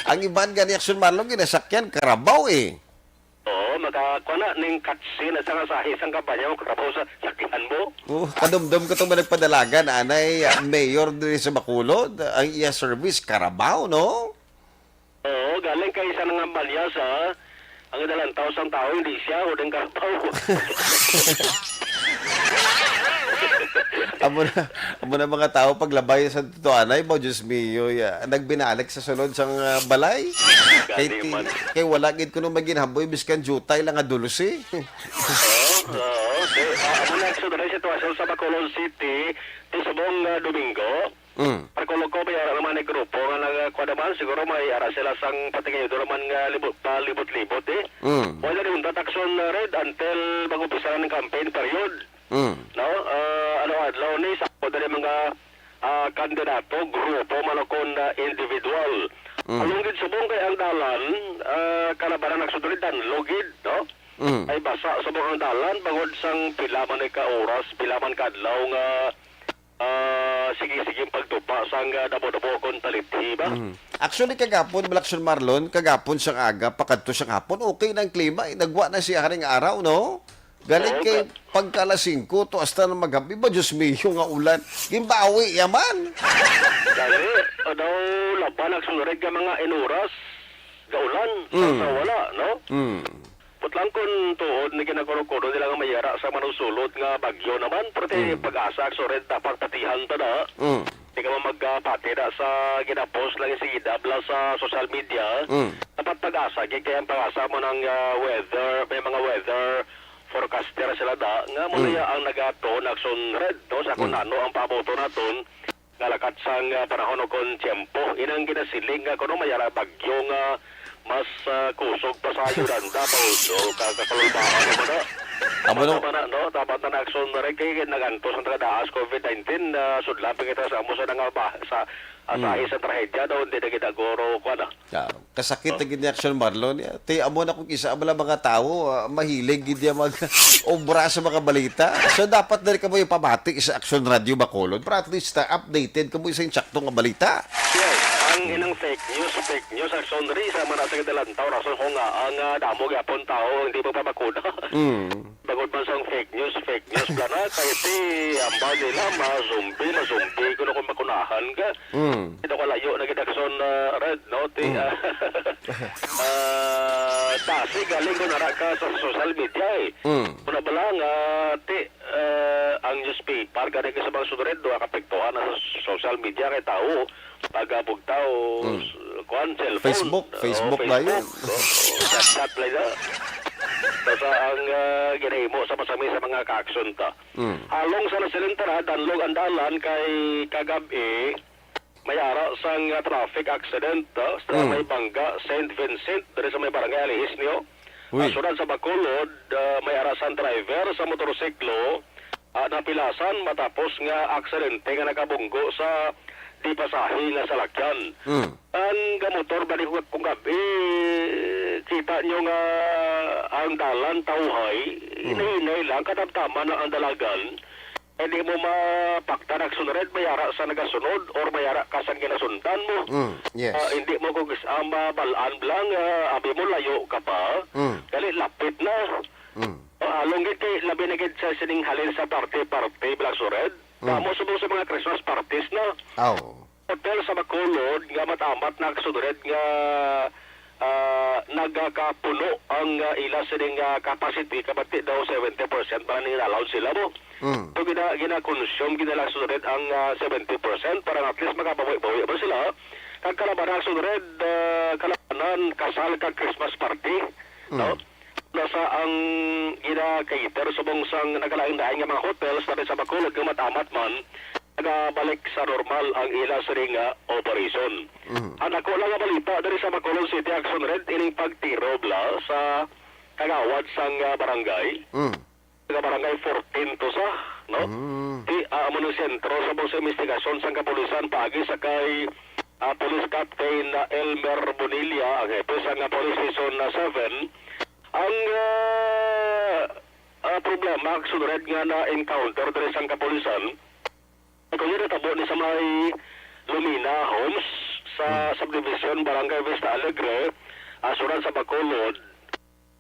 Ang iban gani, Action Marlon, ginasakyan, karabaw, eh. Oo, makakuha na, ning katsin, at saka sa isang kampanya mo, karabaw sa sakyan mo. Oh, kadumdum ko itong nagpadalagan, anay, ah, mayor diri sa Bacolod, ang iya service, karabaw, no? Oo, galing kay isa nga balya sa ang nalantaw sang tawo, hindi siya, o ding karabaw. Amo na, amo na mga tawo paglabay sa tutuanay mo, Diyos mio, ya, nagbinalik sa sulod sang, ah, balay. Kay Gani ti-, man. Kay wala gid kuno maginhaboy, biskan jutay lang nga dulce. Oo, oo. Di, ah, amo na ang sunod na sitwasyon sa Bacolod City, ti subong, ah, Domingo. Mm. Pagkulog ko, may ara naman ang grupo nga nagkuha naman. Siguro may ara sila sang patingin doon naman nga libot, palibot-libot, eh. Mm. Wala rin untat action, uh, Red, until mag-umpisa na ng campaign period. Mm. No? Uh, ano, adlaw ni, sa ako dali mga, uh, kandidato, grupo, man o kon, uh, individual. Mm. Along gid subong kay ang dalan, ah, kalabanan nagsunod danlog gid, no? Mm. Ay basa subong ang dalan bangod sang pila man ka oras, pila man ka adlaw nga, ah, sige-sige ang pagtupa sang, ah, damo-damo kon talithi ba? Mm. Actually, kagapon, Blackson Marlon, kagapon sang aga, pakadto sang hapon, okay na ang klima, eh. Nagwa na siya kaning araw, no? Galing Oo, kay ka- pagka alas singko to hasta na maghabi ba, Diyos mio, nga ulan. Gimbawi yaman. Gani, o daw laban ang sunod nga mga inuras, gaulan, sa, Mm. sa wala, no? Mm. Putlang kun tuod ni ginakuno-kuno nila nga mayara sa manusulod nga bagyo naman, pero ti Mm. pag-asa ang sunod dapat patihan ta na. Mm. Di ka man magpati na sa ginapos lang yung sige dabla sa social media. Mm. Dapat pag-asa, gid kaya ang pag-asa mo ng, ah, weather, may mga weather forecaster sila da, nga mo Mm. niya ang nagato na action red, no, sa kung Mm. ano ang paabuto naton, nga lakat sang, ah, panahon o kon tiyempo. Inang ginasiling nga kuno may ara bagyo nga mas, ah, kusog pa sa Yolanda, pa uso, ka-, kakalulbaan mo na. Amo no. Tama na, no? Dapat na na action na rin kay nagantos ang tagadaas covid nineteen, ah, sudlan pa kita sa amo sa nangaba-, sa asahi Mm. sa trahedya, no? Hindi na ginaguro, kuwan, ah. Ah, kasakit Oh. na gid ni Action Marlon. Ti, amo na kung isa bala mga tawo, ah, mahilig gid niya mag-obra sa mga balita. So, dapat na rin kamo ipamati sa Action Radio Bacolod para at least, ah, updated kamo sa insakto nga balita. Yes, ang inang fake news, fake news, Action Ray, sa mga nasa kadalantaw, rason ko nga ang, ah, damo gyapon tawo hindi magpabakuna. Mm. Bangod man sang fake news, fake news bala na, kay ti, ambal nila, ma-zombie, ma-zombie, kuno kung makunahan ka. Mm. Ito kalayo na gid Action, ah, Red, no? Ti, Mm. ah, ah, dasi galing ko nara ka sa social media, eh. Mm. Muna ba lang, ah, ti, ah, ang newspaper, gani ka sa mga sunod, no, kapektuhan na sa social media kay tao, pagabugtaw, Mm. s-, kuwan, cellphone. Facebook, O, Facebook na Facebook. yun. O, chat-chat lang na. Basta ang, ah, ginahimo sa masami sa mga ka-action ta. Mm. Along sa nasilintara, danlog ang dalan kay kagab-i, may ara sang, ah, traffic accident, ah, sa Mm. may Bangga, Saint Vincent, diri sa may barangay Alihis niyo. Uy. Ah, sunod sa Bacolod, ah, may ara sang driver sa motorsiklo, ah, napilasan matapos nga aksidente nga nakabunggo sa di pasahi nga salakyan. Mm. Ang gamotor, bali ko kung gabi, kita nyo nga ang dalan tawhay, Mm. hinay-hinay lang, kadamdaman lang ang dalagan. Hindi mo mapaktan ang sunod, may ara sa nagasunod or may ara ka sa ginasundan mo. Mm, yes. Ah, hindi mo kung is-, ah, mabalaan lang, ah, abi mo layo ka pa, Mm. dali lapit na. Mm. Ah, along gid kay labi na gid sa sining halin sa party-party, Black Sured. Mm. Kamo subong sa mga Christmas parties na. Aw. Hotel sa Bacolod nga matamat na Sured nga, ah, nagakapuno ang, ah, ila sining, ah, capacity, kabati daw seventy percent man ang allowed sila mo. Mm. So, gina-, gina-consume, ginala Sured ang, ah, seventy percent para at least makabawi-bawi ba sila. Kag kalabanan Sured, ah, kalabanan, kasal kag Christmas party, Mm. no? Nasa ang gina-cater subong sang nagalain-lain nga mga hotels na sa Bacolod nga matamat man, nagabalik sa normal ang ila sini nga operation. Mhm. Ang ako lang nga balita diri sa Bacolod City, Action Red, ining pagtiro bala sa kagawad sang, ah, barangay. Mm. Nga barangay fourteen to sa, no? Mm. Di, ah, amo ng sentro sa mga investigasyon sang kapulisan paagi sa kay, ah, Police Captain, ah, Elmer Bonilla, ang hepe sa nga Police Station na seven. Ang, ah, ah, problema, sunod nga na-encounter diri sang kapulisan, kung yun natabo ni sa may Lumina Homes sa Hmm. subdivision, Barangay Vista Alegre, asuran sa Bacolod,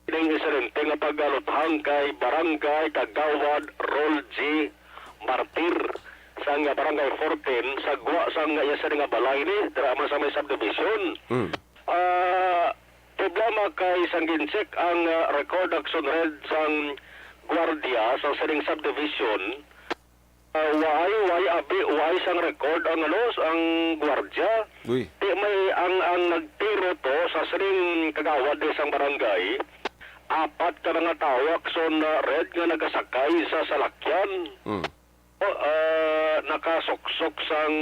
ining insidente nga pagkaluthang kay Barangay Kagawad Rol G Martir sang Barangay fourteen, sa gwa sang iya sini nga balay ni, dira man sa may subdivision. Hmm. Ah, problema kay sang gincheck ang, ah, record, Action Red, sang gwardiya sa sining subdivision. Ah, why, why abi, why sang record ang, ano, ang gwardiya? Uy. Di may ang, ang nagtiro to sa sining kagawad ni sang barangay. Apat ka mga tawo, Action, ah, Red, nga nagasakay sa salakyan. Mm. O, ah, nakasuksok sang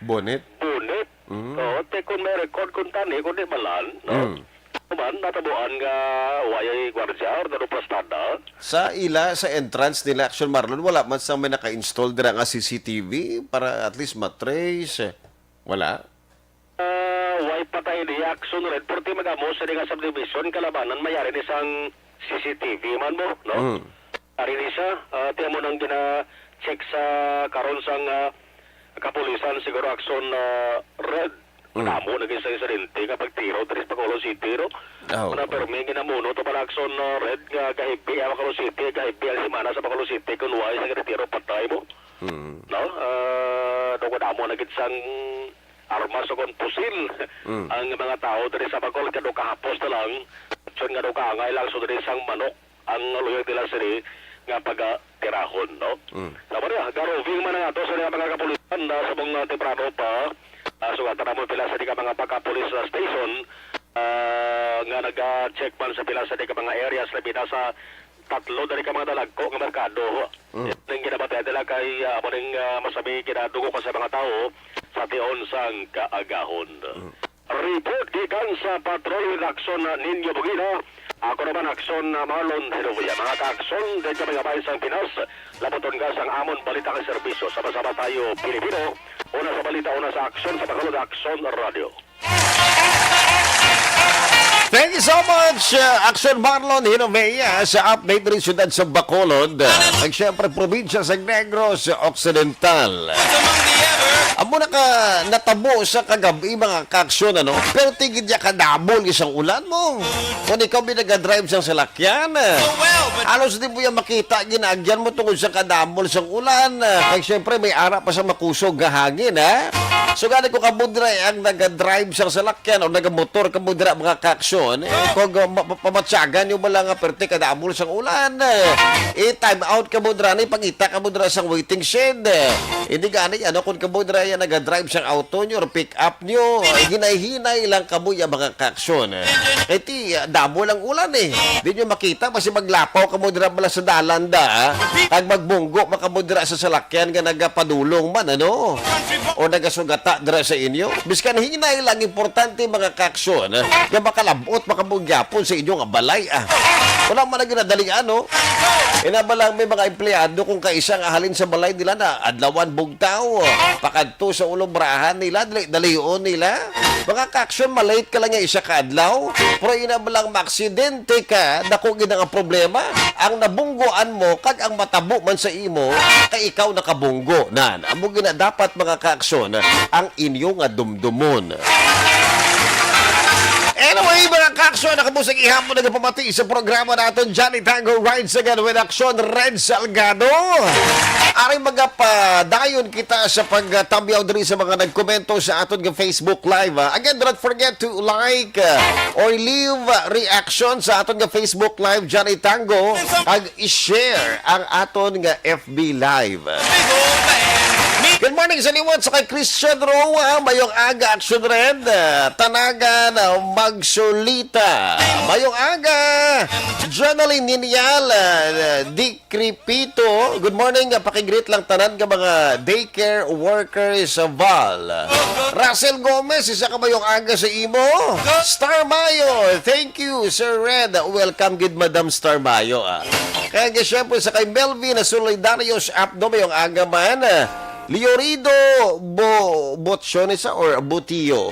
Bonnet? Bonnet. Mm. Oo, te, kung may record, kung tani, kung di balan, no? Mm. Man, natabuan nga wayay gwardiya or nalupastada. Sa ila, sa entrance nila, Action Marlon, wala man sa may naka-install dira nga C C T V para at least matrace. Wala? Ah, way patay ni Action Red, purti mag-amo sa di nga subdivision, kalabanan, mayari ni sang C C T V man mo, no? Mm. Ari ni siya, ah, ti amo nang gina-check sa karon sang, ah, kapulisan, siguro Action, ah, Red. Mm. Madamo na gid sa insidente nga pagtiro diri sa Bacolod City, no? Oh. Wala permi ginamuno to pala Action, ah, Red nga gahibi ang Bacolod City, gahibi ang semana sa Bacolod City, kun wala sa ginatiro patay mo. Mm. No? Ah, daw madamo na gid sang armas o kon pusil Mm. ang mga tawo diri sa Bacolod, kado kahapos na lang, action nga daw kaangay lang so diri sang manok ang luyag nila sini nga pagatirahon, no? Mm. Sa Maria, garoving man ang ato sa mga kapulisan na sa mga temprano pa, ah, sugatan namon pila sa di ka mga pagka-police, ah, station, ah, nga naga-check man sa pila sa di ka mga areas, labi na sa tatlo dali ka mga dalagko nga merkado. Mm. Ning ginabatay nila kay, ah, amo ning, ah, masabi ginadugo ka sa mga tawo sa tion sang kaagahon. Mm. Report gikan sa Patrol with Action, ah, Ninyo Bugina. Ako naman, Action, ah, Marlon Hinovia. Mga ka-action, dito mga bayan sang Pinas, labuton ka sang amon balita kag serbisyo. Sama-sama tayo, Pilipino. Una sa balita, una sa aksyon, sa Bacolod Action Radio. Thank you so much, uh, Action Marlon Hinovea, sa update diri siyudad sa Bacolod, uh, ag siyempre probinsya sa Negros Occidental. Amo na ka natabo sa kagabi, mga kaaksyon, ano? Pero tigid ya kadamo ni sang ulan mo. Kung ikaw may nagadrive sang salakyan, uh, halos di mo yan makita, ginaagyan mo tungod sa kadamo sang ulan. Uh, kag siyempre, may ara pa sa makusog nga hangin, ha? So, gani ko kabudra, eh, ang nagadrive sang salakyan o nagamotor kabudra, mga kaaksyon, eh, kung, uh, ma-, ma-, pamatyagan nyo ba lang nga perte kadamo sang ulan, eh, i-time out kabudra, ni pangita kabudra sang waiting shed, eh. Hindi gani, ano, kung kabudra yan nagadrive sang auto nyo or pick up nyo, eh, hinay-hinay lang kamo ya, mga kaaksyon, eh. Kay ti, ah, damo lang ulan, eh. Di nyo makita, basi maglapaw kamo dira bala sa dalan da, ah. Kag magbunggo man kamo dira sa salakyan nga nagapadulong man, ano? O nagasugata dira sa inyo. Biskan hinay lang, importante, mga kaaksyon, ah, nga makalab-ot, makabugyapon sa inyo nga balay, ah. Wala man na ginadalian, no? Ina ba lang may mga empleyado kung kaisa nga halin sa balay nila na adlawan bugtaw, pakadto sa ulobrahan nila, dali-, dalion nila? Mga kaaksyon, malate ka lang nga isa ka adlaw, pero ina ba lang maaksidente ka, dako gid ang problema. Ang nabunggoan mo, kag ang matabo man sa imo, kay ikaw nakabunggo. Nan, amo gina dapat, mga kaaksyon, ang inyo nga dumdumon. Anyway, mga kaaksyon, nakabusag ihapon nagapamati sa programa naton, Johnny Tango Rides Again with Action, Red Salgado. Ari, magapadayon kita sa pagtamyaw diri sa mga nagkomento sa aton nga Facebook Live, ah. Again, do not forget to like, ah, or leave, ah, reaction sa aton nga Facebook Live, Johnny Tango, ag i-share ang aton nga F B Live. Good morning sa liwat sa kay Christian Roa, mayong aga, Action Red, ah, Tanagan, ah, Magsulita. Mayong aga, Jonalyn Ninyal, ah, Dick Cripito. Good morning, ah, pakigreet lang tanan nga mga daycare workers sa Val. Russell Gomez, isa ka mayong aga sa imo. Star Mayo, thank you, Sir Red. Welcome gid, Madam Star Mayo, ah. Kaya nga, syempre, sa kay Melvin na Solidarios Apdo, mayong aga man. Liorido Bo-, Botsiones, ah, or Butio?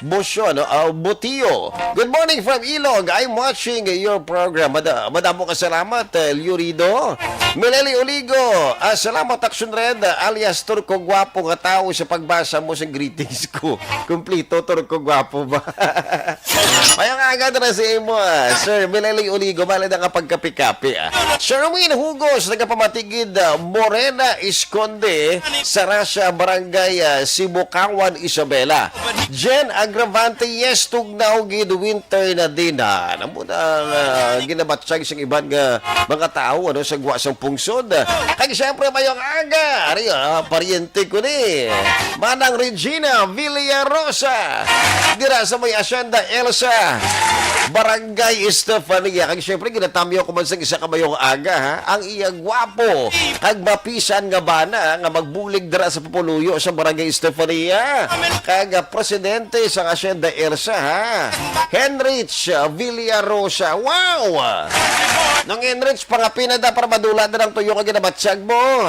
Bosyo, no? Ah, Butio. Good morning from Ilog. I'm watching your program. Mada-, madamo ka salamat, eh, Liorido. Meleli Oligo. Ah, salamat, Action Red, ah, alias Turko Gwapo nga tao sa pagbasa mo sa greetings ko. Kumplito, Turko Gwapo ba? Mayong aga dira sa imo, ah, Sir Milelay Oligo, mali na nga pagkapi-kapi, ah. Sherwin Hugos, nagapamatigid, ah, Morena Esconde, Sarasa, Barangay, ah, Sibukawan, Isabela. Jen Agravante, yes, tugnaw gid, winter na din, ah. Namo na, ah, ginabatyag sa iban nga mga tao, ano, sa gwa sang pungsod. Kag siyempre, mayong aga, ari, ah, paryente ko ni Manang Regina Villarosa, dira sa may Hacienda Elsa. Barangay Estefania. Kag syempre, ginatamyaw ko man sa isa ka mayong aga, ha? Ang iya gwapo kag mapisan nga bana nga magbulig dira sa pupuluyo sa Barangay Estefania. Kag, ah, presidente sa Hacienda Ersa, ha? Henrich, ah, Villarosa. Wow! Nang Henrich, pangapina da para madula na lang tuyo ka ginabatyag mo.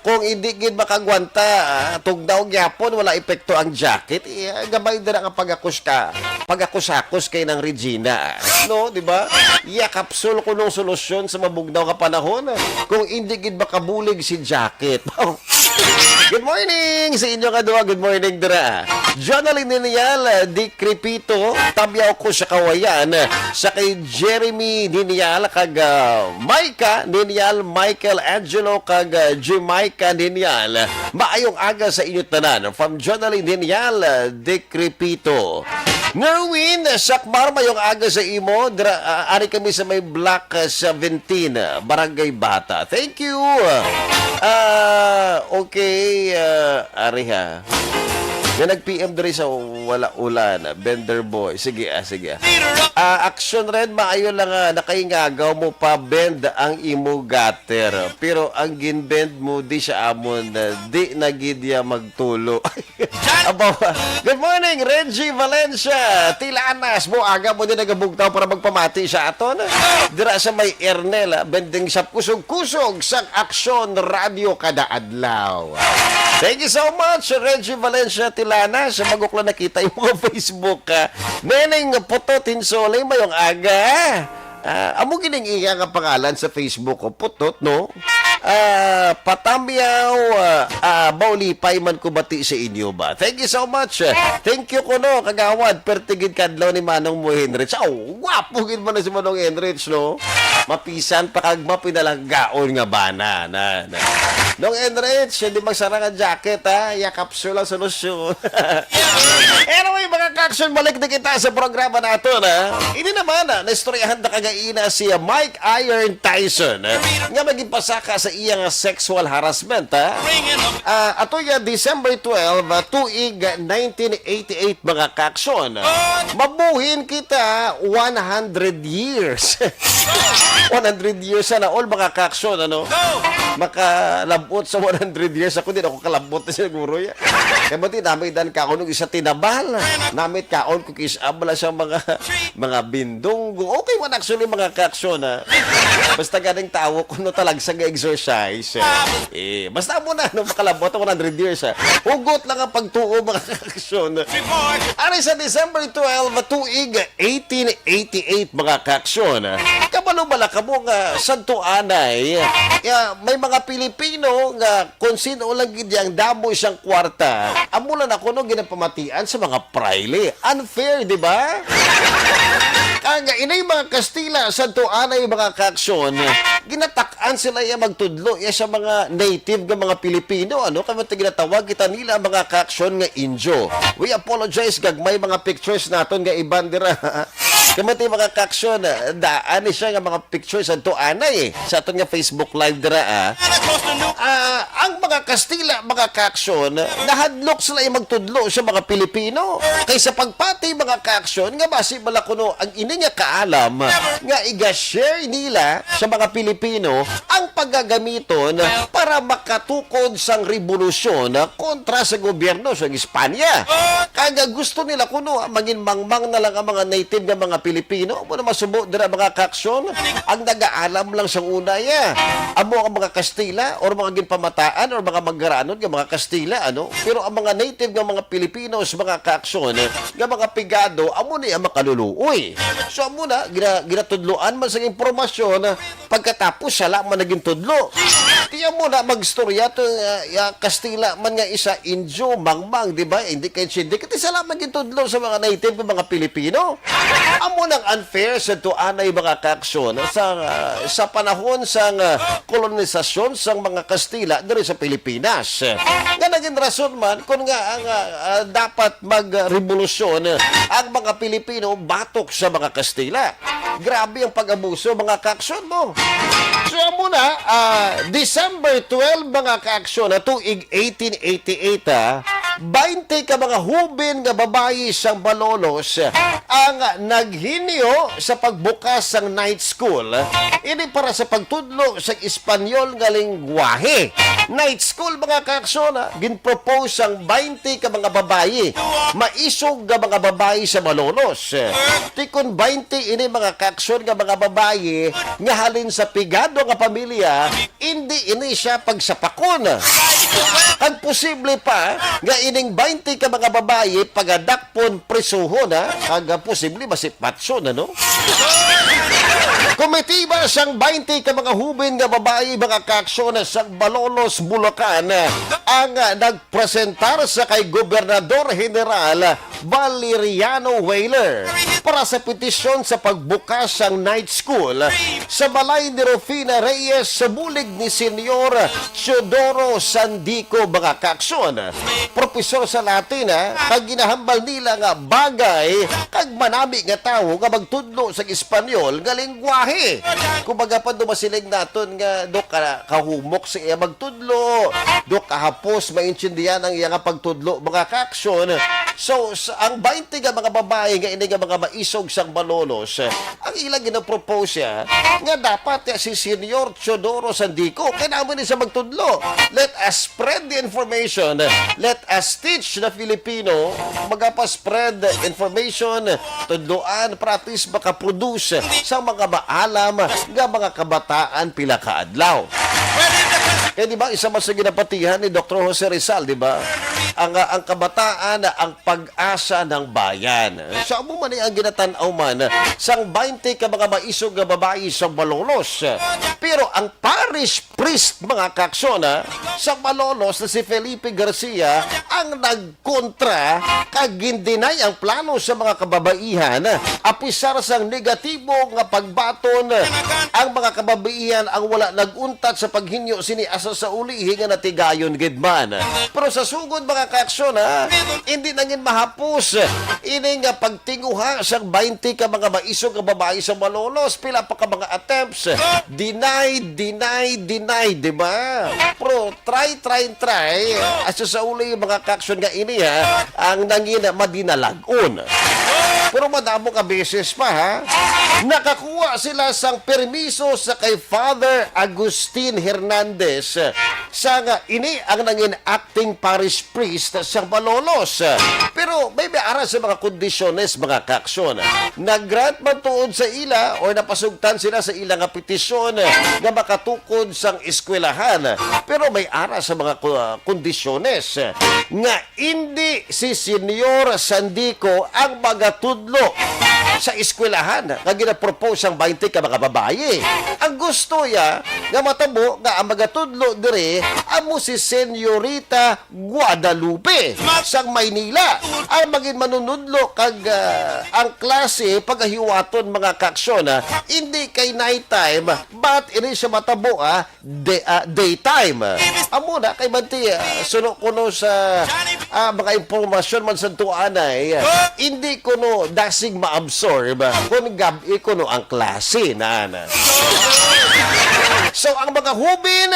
Kung hindi gid makagwanta, ah, tugnaw gyapon, wala epekto ang jacket. Iya, gamay dira nga pag-akus ka. Pag-akus-akus kay nang Regina. No, di ba? Iya, kapsul ko nung solusyon sa mabugnaw nga panahon. Kung hindi gid makabulig si jacket. Good morning sa inyo nga duha. Good morning, dira. Jonalyn Ninial, di Crepito, tabyaw ko sa kawayan. Sa kay Jeremy Ninial, kag, ah, Micah Ninial, Michael Angelo, kag, ah, Jamaica Ninial. Maayong aga sa inyo tanan. From Jonalyn Ninial, ah, di Crepito. Nerwin Sakmar, mayong aga sa imo. Dra-, ah, ari kami sa may Block, ah, seventeen, ah, Barangay Bata. Thank you. Ah, okay, ah, ari ha. Nga nag-P M diri sa wala ulan, Bender Boy. Sige, ah, sige, ah. Ah, action red, maayo lang, ah, nakaingagaw mo pa, bend ang imo gutter. Pero ang ginbend mo, di siya amon, ah, di na gid ya magtulo. Abaw, good morning, Reggie Valencia. Tilanas mo, aga mo din nagabugtaw para magpamati sa aton. Dira sa may Ernel, ah, bending sa kusog-kusog sa Aksyon Radio kada adlaw. Thank you so much, Reggie Valencia Tilanas. Sa bago ko lang nakita yung mga Facebook, ah. Neneng Putot Hinsole, mayong aga. Ah, amo gining iya nga pangalan sa Facebook ko, Putot, no? Ah, patamyaw, ah, ah, maulipay man ko bati sa inyo ba. Thank you so much. Thank you ko, no, kagawad. Pertigid kadlaw ni Manong mo, Henrich. Aw, gwapo gid man na si Manong Henrich, no? Mapisan pa kag mapinalanggaon nga bana. Na, na. Nong Henrich, hindi magsara nga jacket, ha? Yakap sure lang sa lusyon. Anyway, mga ka-action, balik na kita sa programa naton, ha? Ini naman, ah, naistoryahan na kagaina si, ah, Mike Iron Tyson, ah, nga magipasaka sa iya nga sexual harassment, ha? Ah, ato ya December twelve, ah, tuig nineteen eighty-eight, mga ka-action. Mabuhin kita one hundred years. One hundred years sana all, mga ka-action, ano? Makalabot sa one hundred years ako, di na ako kalabot na siguro, ya. Kaya ba, di, namit dan ka ako nung isa tinabal. Namit kaon ko kis-, ah, wala siyang mga, mga bindunggo. Okay man, actually, mga ka-action, ha. Basta ganing tawo ko, no, talagsa nga exercise, eh. Eh, basta mo na, no, makalabot ang one hundred years, ha. Hugot lang ang pagtuo, mga ka-action. Ari sa December twelve, tuig eighteen eighty-eight, mga ka-action. Kabalo bala kamo nga sadto anay, ya, may mga Pilipino nga kung sino lang gid ang damo siyang kwarta, amo lang na kuno ginapamatian sa mga praile. Unfair, di ba? Kaya nga, inay mga Kastila, sadto anay, mga ka-action, ginatak-an sila ya magtudlo ya sa mga native nga mga Pilipino, ano? Kaya ginatawag kita nila, mga ka-action, nga Indio. We apologize, gagmay mga pictures naton nga iban dira. Kaya mga ka-action, daan ni siya nga mga pictures adto anay, eh, sa aton nga Facebook Live dira, ah. Ah, ang mga Kastila, mga ka-action, nahadlok sila yung magtudlo sa mga Pilipino. Kay sa pagpati, mga ka-action, nga basi bala kuno ang ini nga kaalam nga iga-share nila sa mga Pilipino ang pagagamiton para makatukod sang rebolusyon kontra sa gobyerno sa Espanya. Kaya gusto nila kuno, ah, mangin mangmang na lang ang mga native nga mga Pilipino. Amo na masubo dira, mga ka-action, ang nagaalam lang sa una, ya. Amo ang mga Kastila or mga ginpamataan or mga magaranon nga mga Kastila, ano? Pero ang mga native nga mga Pilipino sa mga ka-action, nga mga pigado, amo ni ang makaluluoy. So, amo na, gina-, ginatudloan man sa impormasyon, pagkatapos, sala man naging tudlo. Tiyan mo na, magstorya to, uh, ya, Kastila man nga isa, Indio, Mangmang, di ba? Hindi kayo sindi. Kati sala man gintudlo sa mga native nga mga Pilipino. Amo nang unfair sa tuanay mga kaaksyon sa, uh, sa panahon sang, uh, kolonisasyon sang mga Kastila diri sa Pilipinas. Nga naging rason man kung nga ang, uh, uh, dapat magrevolusyon ang mga Pilipino batok sa mga Kastila. Grabe ang pag-abuso, mga kaaksyon mo. So, amo na, ah, December twelve, mga kaaksyon, na tuig eighteen eighty-eight, ah, Baynte ka mga hubin nga babayi sang Malolos ang naghinyo sa pagbukas sang night school, ini para sa pagtudlo sa Espanyol nga lingwahe. Night school, mga kaaksyon, ha? Ginpropose sang baynte ka mga babayi, maisog nga mga babayi sa Malolos. Ti kon baynte ini, mga kaaksyon, nga mga babayi nga halin sa pigado nga pamilya, indi ini sia pagsapakon. Kag posible pa nga ining baynte ka mga babayi pagadakpon, prisuhon, ha? Kag, ah, posible masipatson, ano? Komitiba sang baynte ka mga hubin nga babayi, mga kaaksyon, sa Malolos, Bulacan, ang, ah, nagpresentar sa kay Gobernador General Valeriano Weyler para sa petisyon sa pagbukas sang night school sa balay ni Rufina Reyes sa bulig ni Senyor Teodoro Sandico, mga kaaksyon. Propesor sa Latin, ha, kag ginahambal nila nga bagay kag manami nga tawo nga magtudlo sa Espanyol nga lingwahe. Kumbaga, pa dumasiling naton nga do ka kahumok sa iya magtudlo, do kahapos maintindihan ang iya nga pagtudlo, mga kaaksyon. So, sa, ang baynte nga mga babayi nga ini nga mga maisog sang Malolos, ang ila ginapropose siya nga dapat, eh, si Senyor Teodoro Sandico kay naman ni sa magtudlo. Let us spread the information. Let us teach the Filipino. Magapa-spread information, tudloan, para at least makaproduce sa mga maalam nga mga kabataan pila ka adlaw. Kaya, di ba, isa man sa ginapatihan ni Doktor Jose Rizal, di ba? Ang, ang kabataan, ang pag-asa ng bayan. So, amo man ni ang ginatan-aw man sang baynte ka mga maisog nga babayi sa Malolos. Pero ang parish priest, mga kaaksyon, ha, sa Malolos na si Felipe Garcia ang nagkontra kag gindinay ang plano sa mga kababaihan. Apisar sang negatibo nga pagbaton, ang mga kababaihan ang wala nag-untat sa paghinyo sini, asa sa ulihi nga natigayon gid man. Pero sa sugod, mga kaaksyon, ha, hindi na gid mahapos ini nga pagtinguha sang baynte ka mga maisog nga babayi sa Malolos. Pila pa ka mga attempts. Denied, denied, denied, di ba? Pero try, try, try. Asa sa uli, mga kaaksyon, nga ini, ha, ang nangin madinalag-on. Pero madamo ka beses pa, ha? Nakakuha sila sang permiso sa kay Father Agustin Hernandez, sa nga ini ang nangin acting parish priest sa Malolos. Pero may, may ara sa mga kondisyones, mga kaaksyon. Nag-grant man tuod sa ila or napasugtan sila sa ila nga petisyon nga makatukod sang eskwelahan. Pero may ara sa mga ku-, kondisyones nga indi si Senyor Sandico ang magatudlo sa eskwelahan nga ginapropose sang baynte ka mga babayi. Ang gusto niya nga matabo nga ang magatudlo diri amo si Senyorita Guadalupe sang Maynila ang magin manunudlo kag, ah, ang klase pagahiwaton, mga kaaksyon, ah, indi kay night time, but ini siya matabo, ah, day, ah, daytime. Amo na kay manti, ah, suno kuno sa, ah, mga impormasyon man sa tuanay, ah, hindi kuno dasig ma-absorb, ah, kung gab-i kuno ang klase na, na. So, ang mga hubin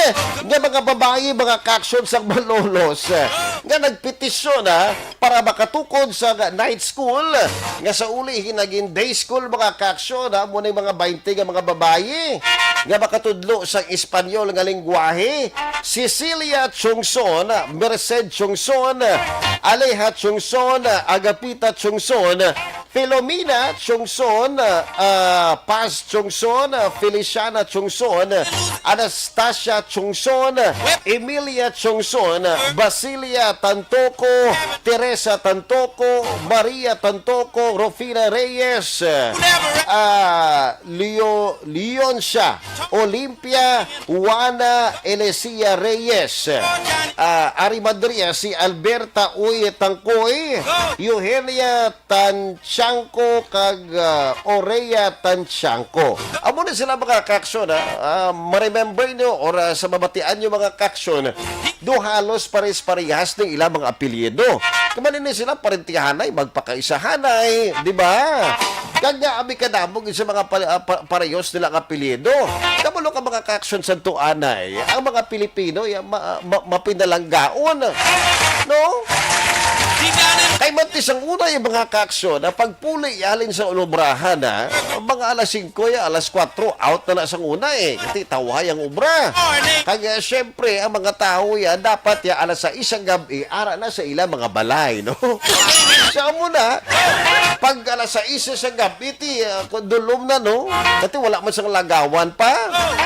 nga mga babayi, mga kaaksyon sa Malolos, ah, nga nagpetisyon, ah, para makatukod sa night school, nga sa uli naging day school, mga kaaksyon, ha, muna yung mga baynte nga mga babayi nga makatudlo sa Espanyol nga lingwahe, Cecilia Chongson, Merced Chongson, Aleja Chongson, Agapita Chongson, Filomena Chongson, ah, Paz Chongson, Feliciana Chongson, Anastasia Chongson, Emilia Chongson, Basilia Tantoco, Teresa Tantoco, Maria Tantoco, Rufina Reyes, ah, Leo, Leoncia, Olympia, Juana, Elesia Reyes, ah, Ari Madria, si Alberta Uy Tangkoy, Eugenia Tanchanco kag, ah, Orea Tanchanco. Amo na sila, mga kaaksyon, ha? Ah, ma-remember nyo or, ah, sa mabatian nyo, mga kaaksyon, do halos pares-parehas ning ilang mga apelyido. Kamo ni sila parentihanay, magpakaisahanay, di ba? Kag nga abi kadamo gid sa mga pa-, ah, pa-, parehos nila nga apelyido. Kabalo ka, mga kaaksyon, sa tuanay, ang mga Pilipino, ya, ma-, ma-, mapinalanggaon, no? Kay manti sang una, yung mga kaaksyon, na pagpuli yalin sa ulubrahan, ha? Mga alas singko, ya, alas kwatro, out na na sang una, eh. Kasi tawhay ang obra. Kag, eh, syempre, ang mga tao, ya, dapat, ya, alas sais ang gabi, ara na sa ila mga balay, no? Sa amo na, pag alas sais sa gabi, ti, ah, kung dulom na, no? Kasi wala man sang lagawan pa.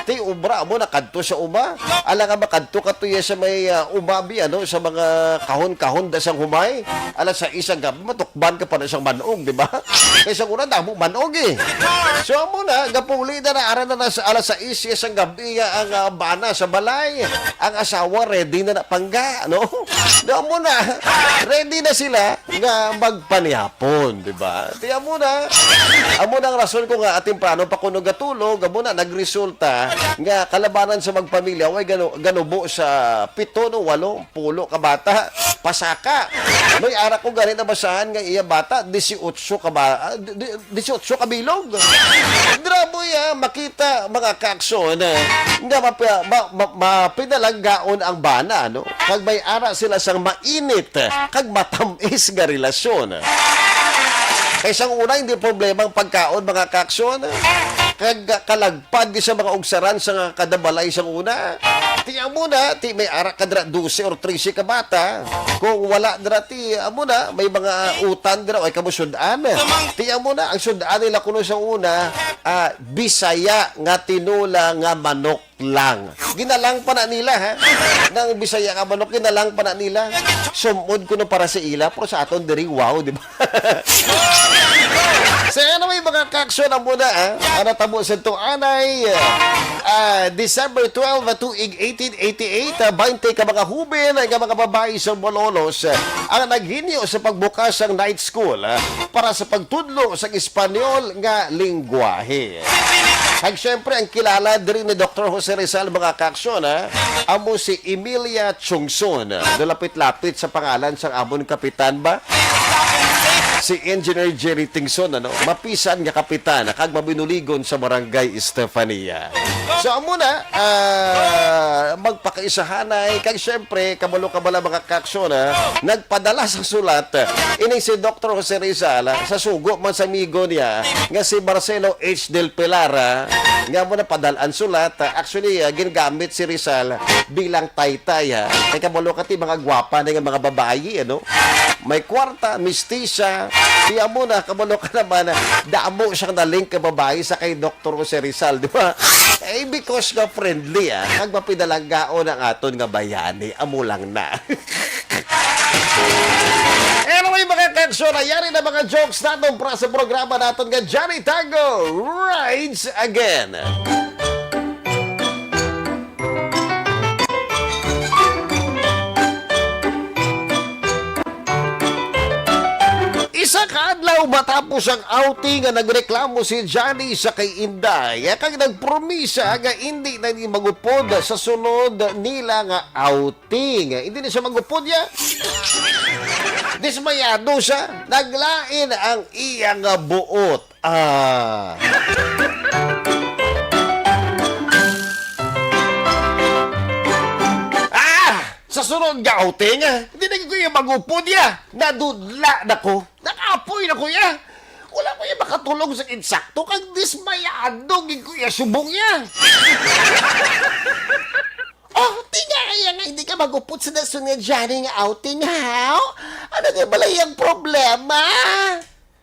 Ti, obra, amo na, kadto sa uma. Ala nga makadto ka tuya sa may, ah, umabi, ano, sa mga kahon-kahon da sang humay. Alas sais ang gabi, matukban ka pa na sang manog, di ba? Kay sa una, damo manog, eh. So, amo na, gapuli na na, ara na na sa alas sais sang gabi, ah, ang, ah, bana sa balay. Ang asawa, ready na na pangga, no? Di, amo na, ready na sila nga magpanihapon, di ba? Ti, amo na, amo na ang rason ko nga, ating plano pa kuno gatulog, amo na, nagresulta nga kalabanan sa magpamilya, way ganu-, ganubo sa pito, no, walo, pulo ka bata, pasaka. May ara ko gani nabasahan nga iya bata, disiotso ka ba-, ah, di-, di-, disiotso ka bilog. Grabe, ah, makita, mga kaakson, ah, nga mapa-, ma-, ma-, mapinalanggaon ang bana, no? Kag may ara sila sang mainit kag matamis nga relasyon. Kay sang una, hindi problema ang pagkaon, mga kaakson. Kag kalag pad di sa mga ugsaran sa nga kada balay sang una. Ti amo na, ti may ara ka dira dose or trese ka bata. Kung wala dira, ti amo na, may mga utan dira, ay kamo sud-an. Ti amo na, ang sud-an nila kuno sa una, ah, Bisaya nga tinola nga manok lang. Ginalang pa na nila, ha? Nang Bisaya nga manok, ginalang pa na nila. Sumod kuno para sa ila, pero sa aton diri, wow, di ba? So, anyway, mga kaakson, amo na, ah, ang natabo sa tuanay, ah, December twelve, ah, tuig eighteen eighty-eight, ah, baynte ka mga hubin nga mga babayi sa Malolos, ah, ang naghinyo sa pagbukas sang night school, ah, para sa pagtudlo sa Espanyol nga lingwahe. Kag siyempre, ang kilala diri ni Doktor Jose Rizal, mga kaakson, ah, amo si Emilia Chungson. Nalapit-lapit sa pangalan sang amon kapitan ba? Si Engineer Jerry Tingson, ano? Mapisan nga kapitan, kag mabinuligon sa Barangay Estefania. So, amo na, ah, magpakaisahanay, kag siyempre, kabalo-kabalo, mga kaakson, ha? Nagpadala sa sulat, ining si Doktor Jose Rizal, ha? Sa sugo man sa amigo niya, nga si Marcelo H. Del Pilar, ha? Nga mo na padal-an sulat, ha? Actually, ah, ginagamit si Rizal bilang taytay, ha? Kay kabalo ka ti mga gwapa na nga mga babayi, ano? May kwarta, mistisa. Ti amo na, kabalo ka naman, damo siyang nalink ka babayi sa kay Doktor Jose Rizal, di ba? Eh, because nga friendly, ah. Kag mapidalanggaon ang aton nga bayani. Amo lang na. Anyway, mga kaksyon, yari na mga jokes naton para sa programa naton nga Johnny Tango Rides Again. Isa ka adlaw matapos ang outing nga nagreklamo si Johnny sa kay Inday, kag nagpromisa nga indi na ni magupod sa sunod nila nga outing. Indi na siya magupod, ya. Dismayado siya. Naglain ang iya nga buot. Ah. Ah! Sa sunod nga outing, ah, hindi na ko iya magupod, ya. Nadudla na ko. Nakapoy na ko, ya. Wala ko iya makatulog sa insakto, kag dismayado gid ko iya subong, ya. Oh, ti nga iya nga hindi ka magupod sa dason nga Johnny nga outing, ha? Ano nga bala iyang problema?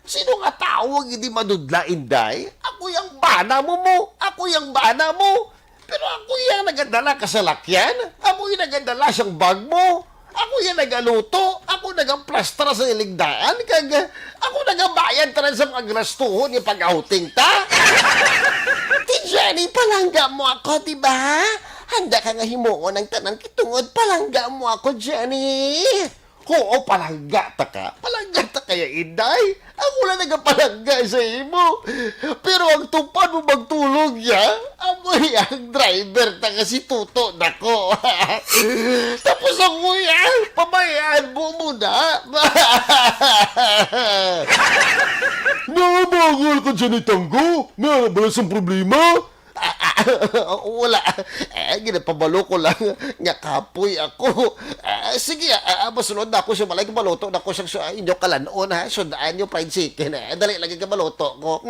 Sino nga tawo ang hindi madudla, Inday? Ako yang bana mo mo. Ako yang bana mo. Pero ako yang nagadala ka sa lakyan. Ako yung nagadala sang bag mo. Ako yang nagaluto. Ako nagaplastra sa iligdaan. Kag ako nagabayad tanan sa mga grastuhon nga pag-outing ta. Ti Jenny, palangga mo ako, di ba? Handa ka nga himuon ang tanan kay tungod palangga mo ako, Jenny. Oo, palangga ta ka. Palangga ta kaya, Inday. Ako lang nagapalangga sa imo. Pero ang tupad mo magtulog, ya. Amoy ang driver ta nga si Tuto nako. Tapos ako, ya, pabayaan mo muna. Nabangol ka dyan ni Tanggo? May bala sang problema? Wala. Eh, ginapabalo ko lang nga kapoy ako. Ah, sige, ah, ah, masulod na ako sa balay, maluto na ako sa, sa inyo kalan-on, ha? Sundaan nyo, fried chicken, eh. Dali lagi ka maluto ko.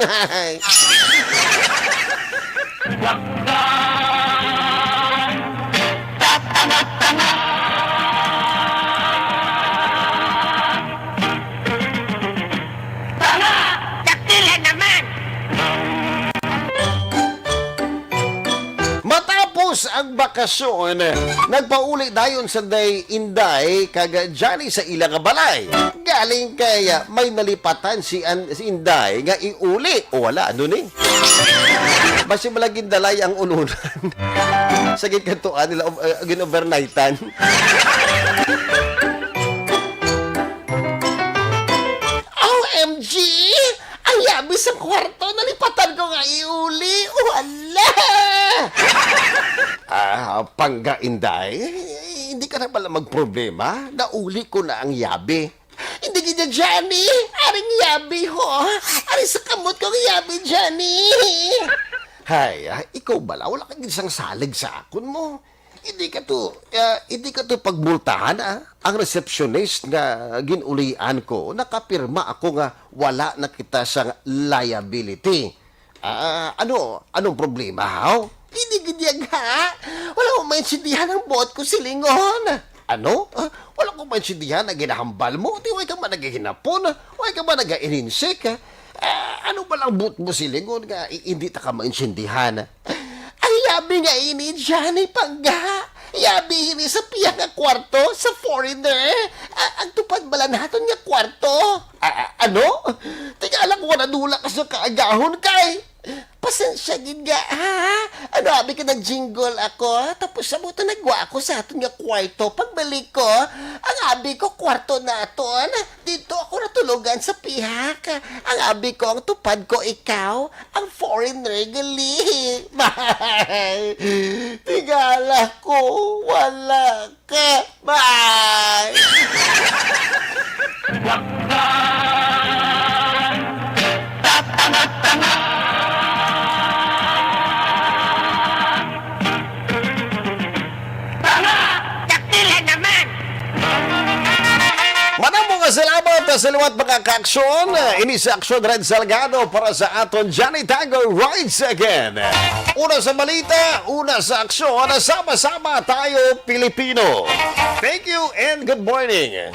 Tanga! Dakila naman! Matapos ang bakasyon, nagpauli dayon sanday Inday kag Johnny sa ila nga balay. Galing kay, ah, may nalipatan si An-, si Inday nga iuli. O wala, ano ni? Basi malagindalay ang ulunan sa ginkantuan nila, uh, gin-overnightan. O M G! Ang yabi sa kwarto, nalipatan ko nga iuli. Wala! Ah, pangga, Inday. Hindi ka na pala magproblema. Nauli ko na ang yabi. Hindi gid, Johnny. Aring yabi, ho. Ari sa kamot ko ang yabi, Johnny. Hay, ah, ikaw bala, wala ka gid sang salig sa akon mo. Hindi ka to, ah, hindi ka to pagmultahan, ah. Ang receptionist nga ginulian ko, nakapirma ako nga wala na kita sa liability. Ah, ano, anong problema, haw? Hindi gid yan, ha? Wala ko maintindihan ang buot ko silingon. Ano? Ah, wala ko maintindihan ang ginahambal mo. Di, way ka man nagahinapon. Way ka man nagaininsik, ha? Ah, ano ba lang buot mo silingon nga i-, hindi ta ka maintindihan? Ang yabi nga ini, Johnny, pangga. Yabi ini sa pihak nga kwarto sa foreigner. Ah, ang tupad bala naton nga kwarto. Ah, ah, ano? Tingala ko nga nadula ka sa kaagahon kay. Pasensya gid nga, ha? Ano, abi ka, nagjinggol ako, tapos sa buto nagwa ako sa aton nga kwarto. Pagbalik ko, ang abi ko kwarto naton. Dito ako natulogan sa pihak. Ang abi ko, ang tupad ko, ikaw, ang foreigner gali. Tingala ko, wala ka. Bye! Wakdan! Tatanga-tanga! Tanga! Dakila naman! Madamo nga salamat sa liwat, mga kaaksyon. Ini sa Aksyon, Red Salgado para sa aton Johnny Tango rides again. Una sa balita, una sa aksyon, sama-sama tayo, Pilipino. Thank you and good morning.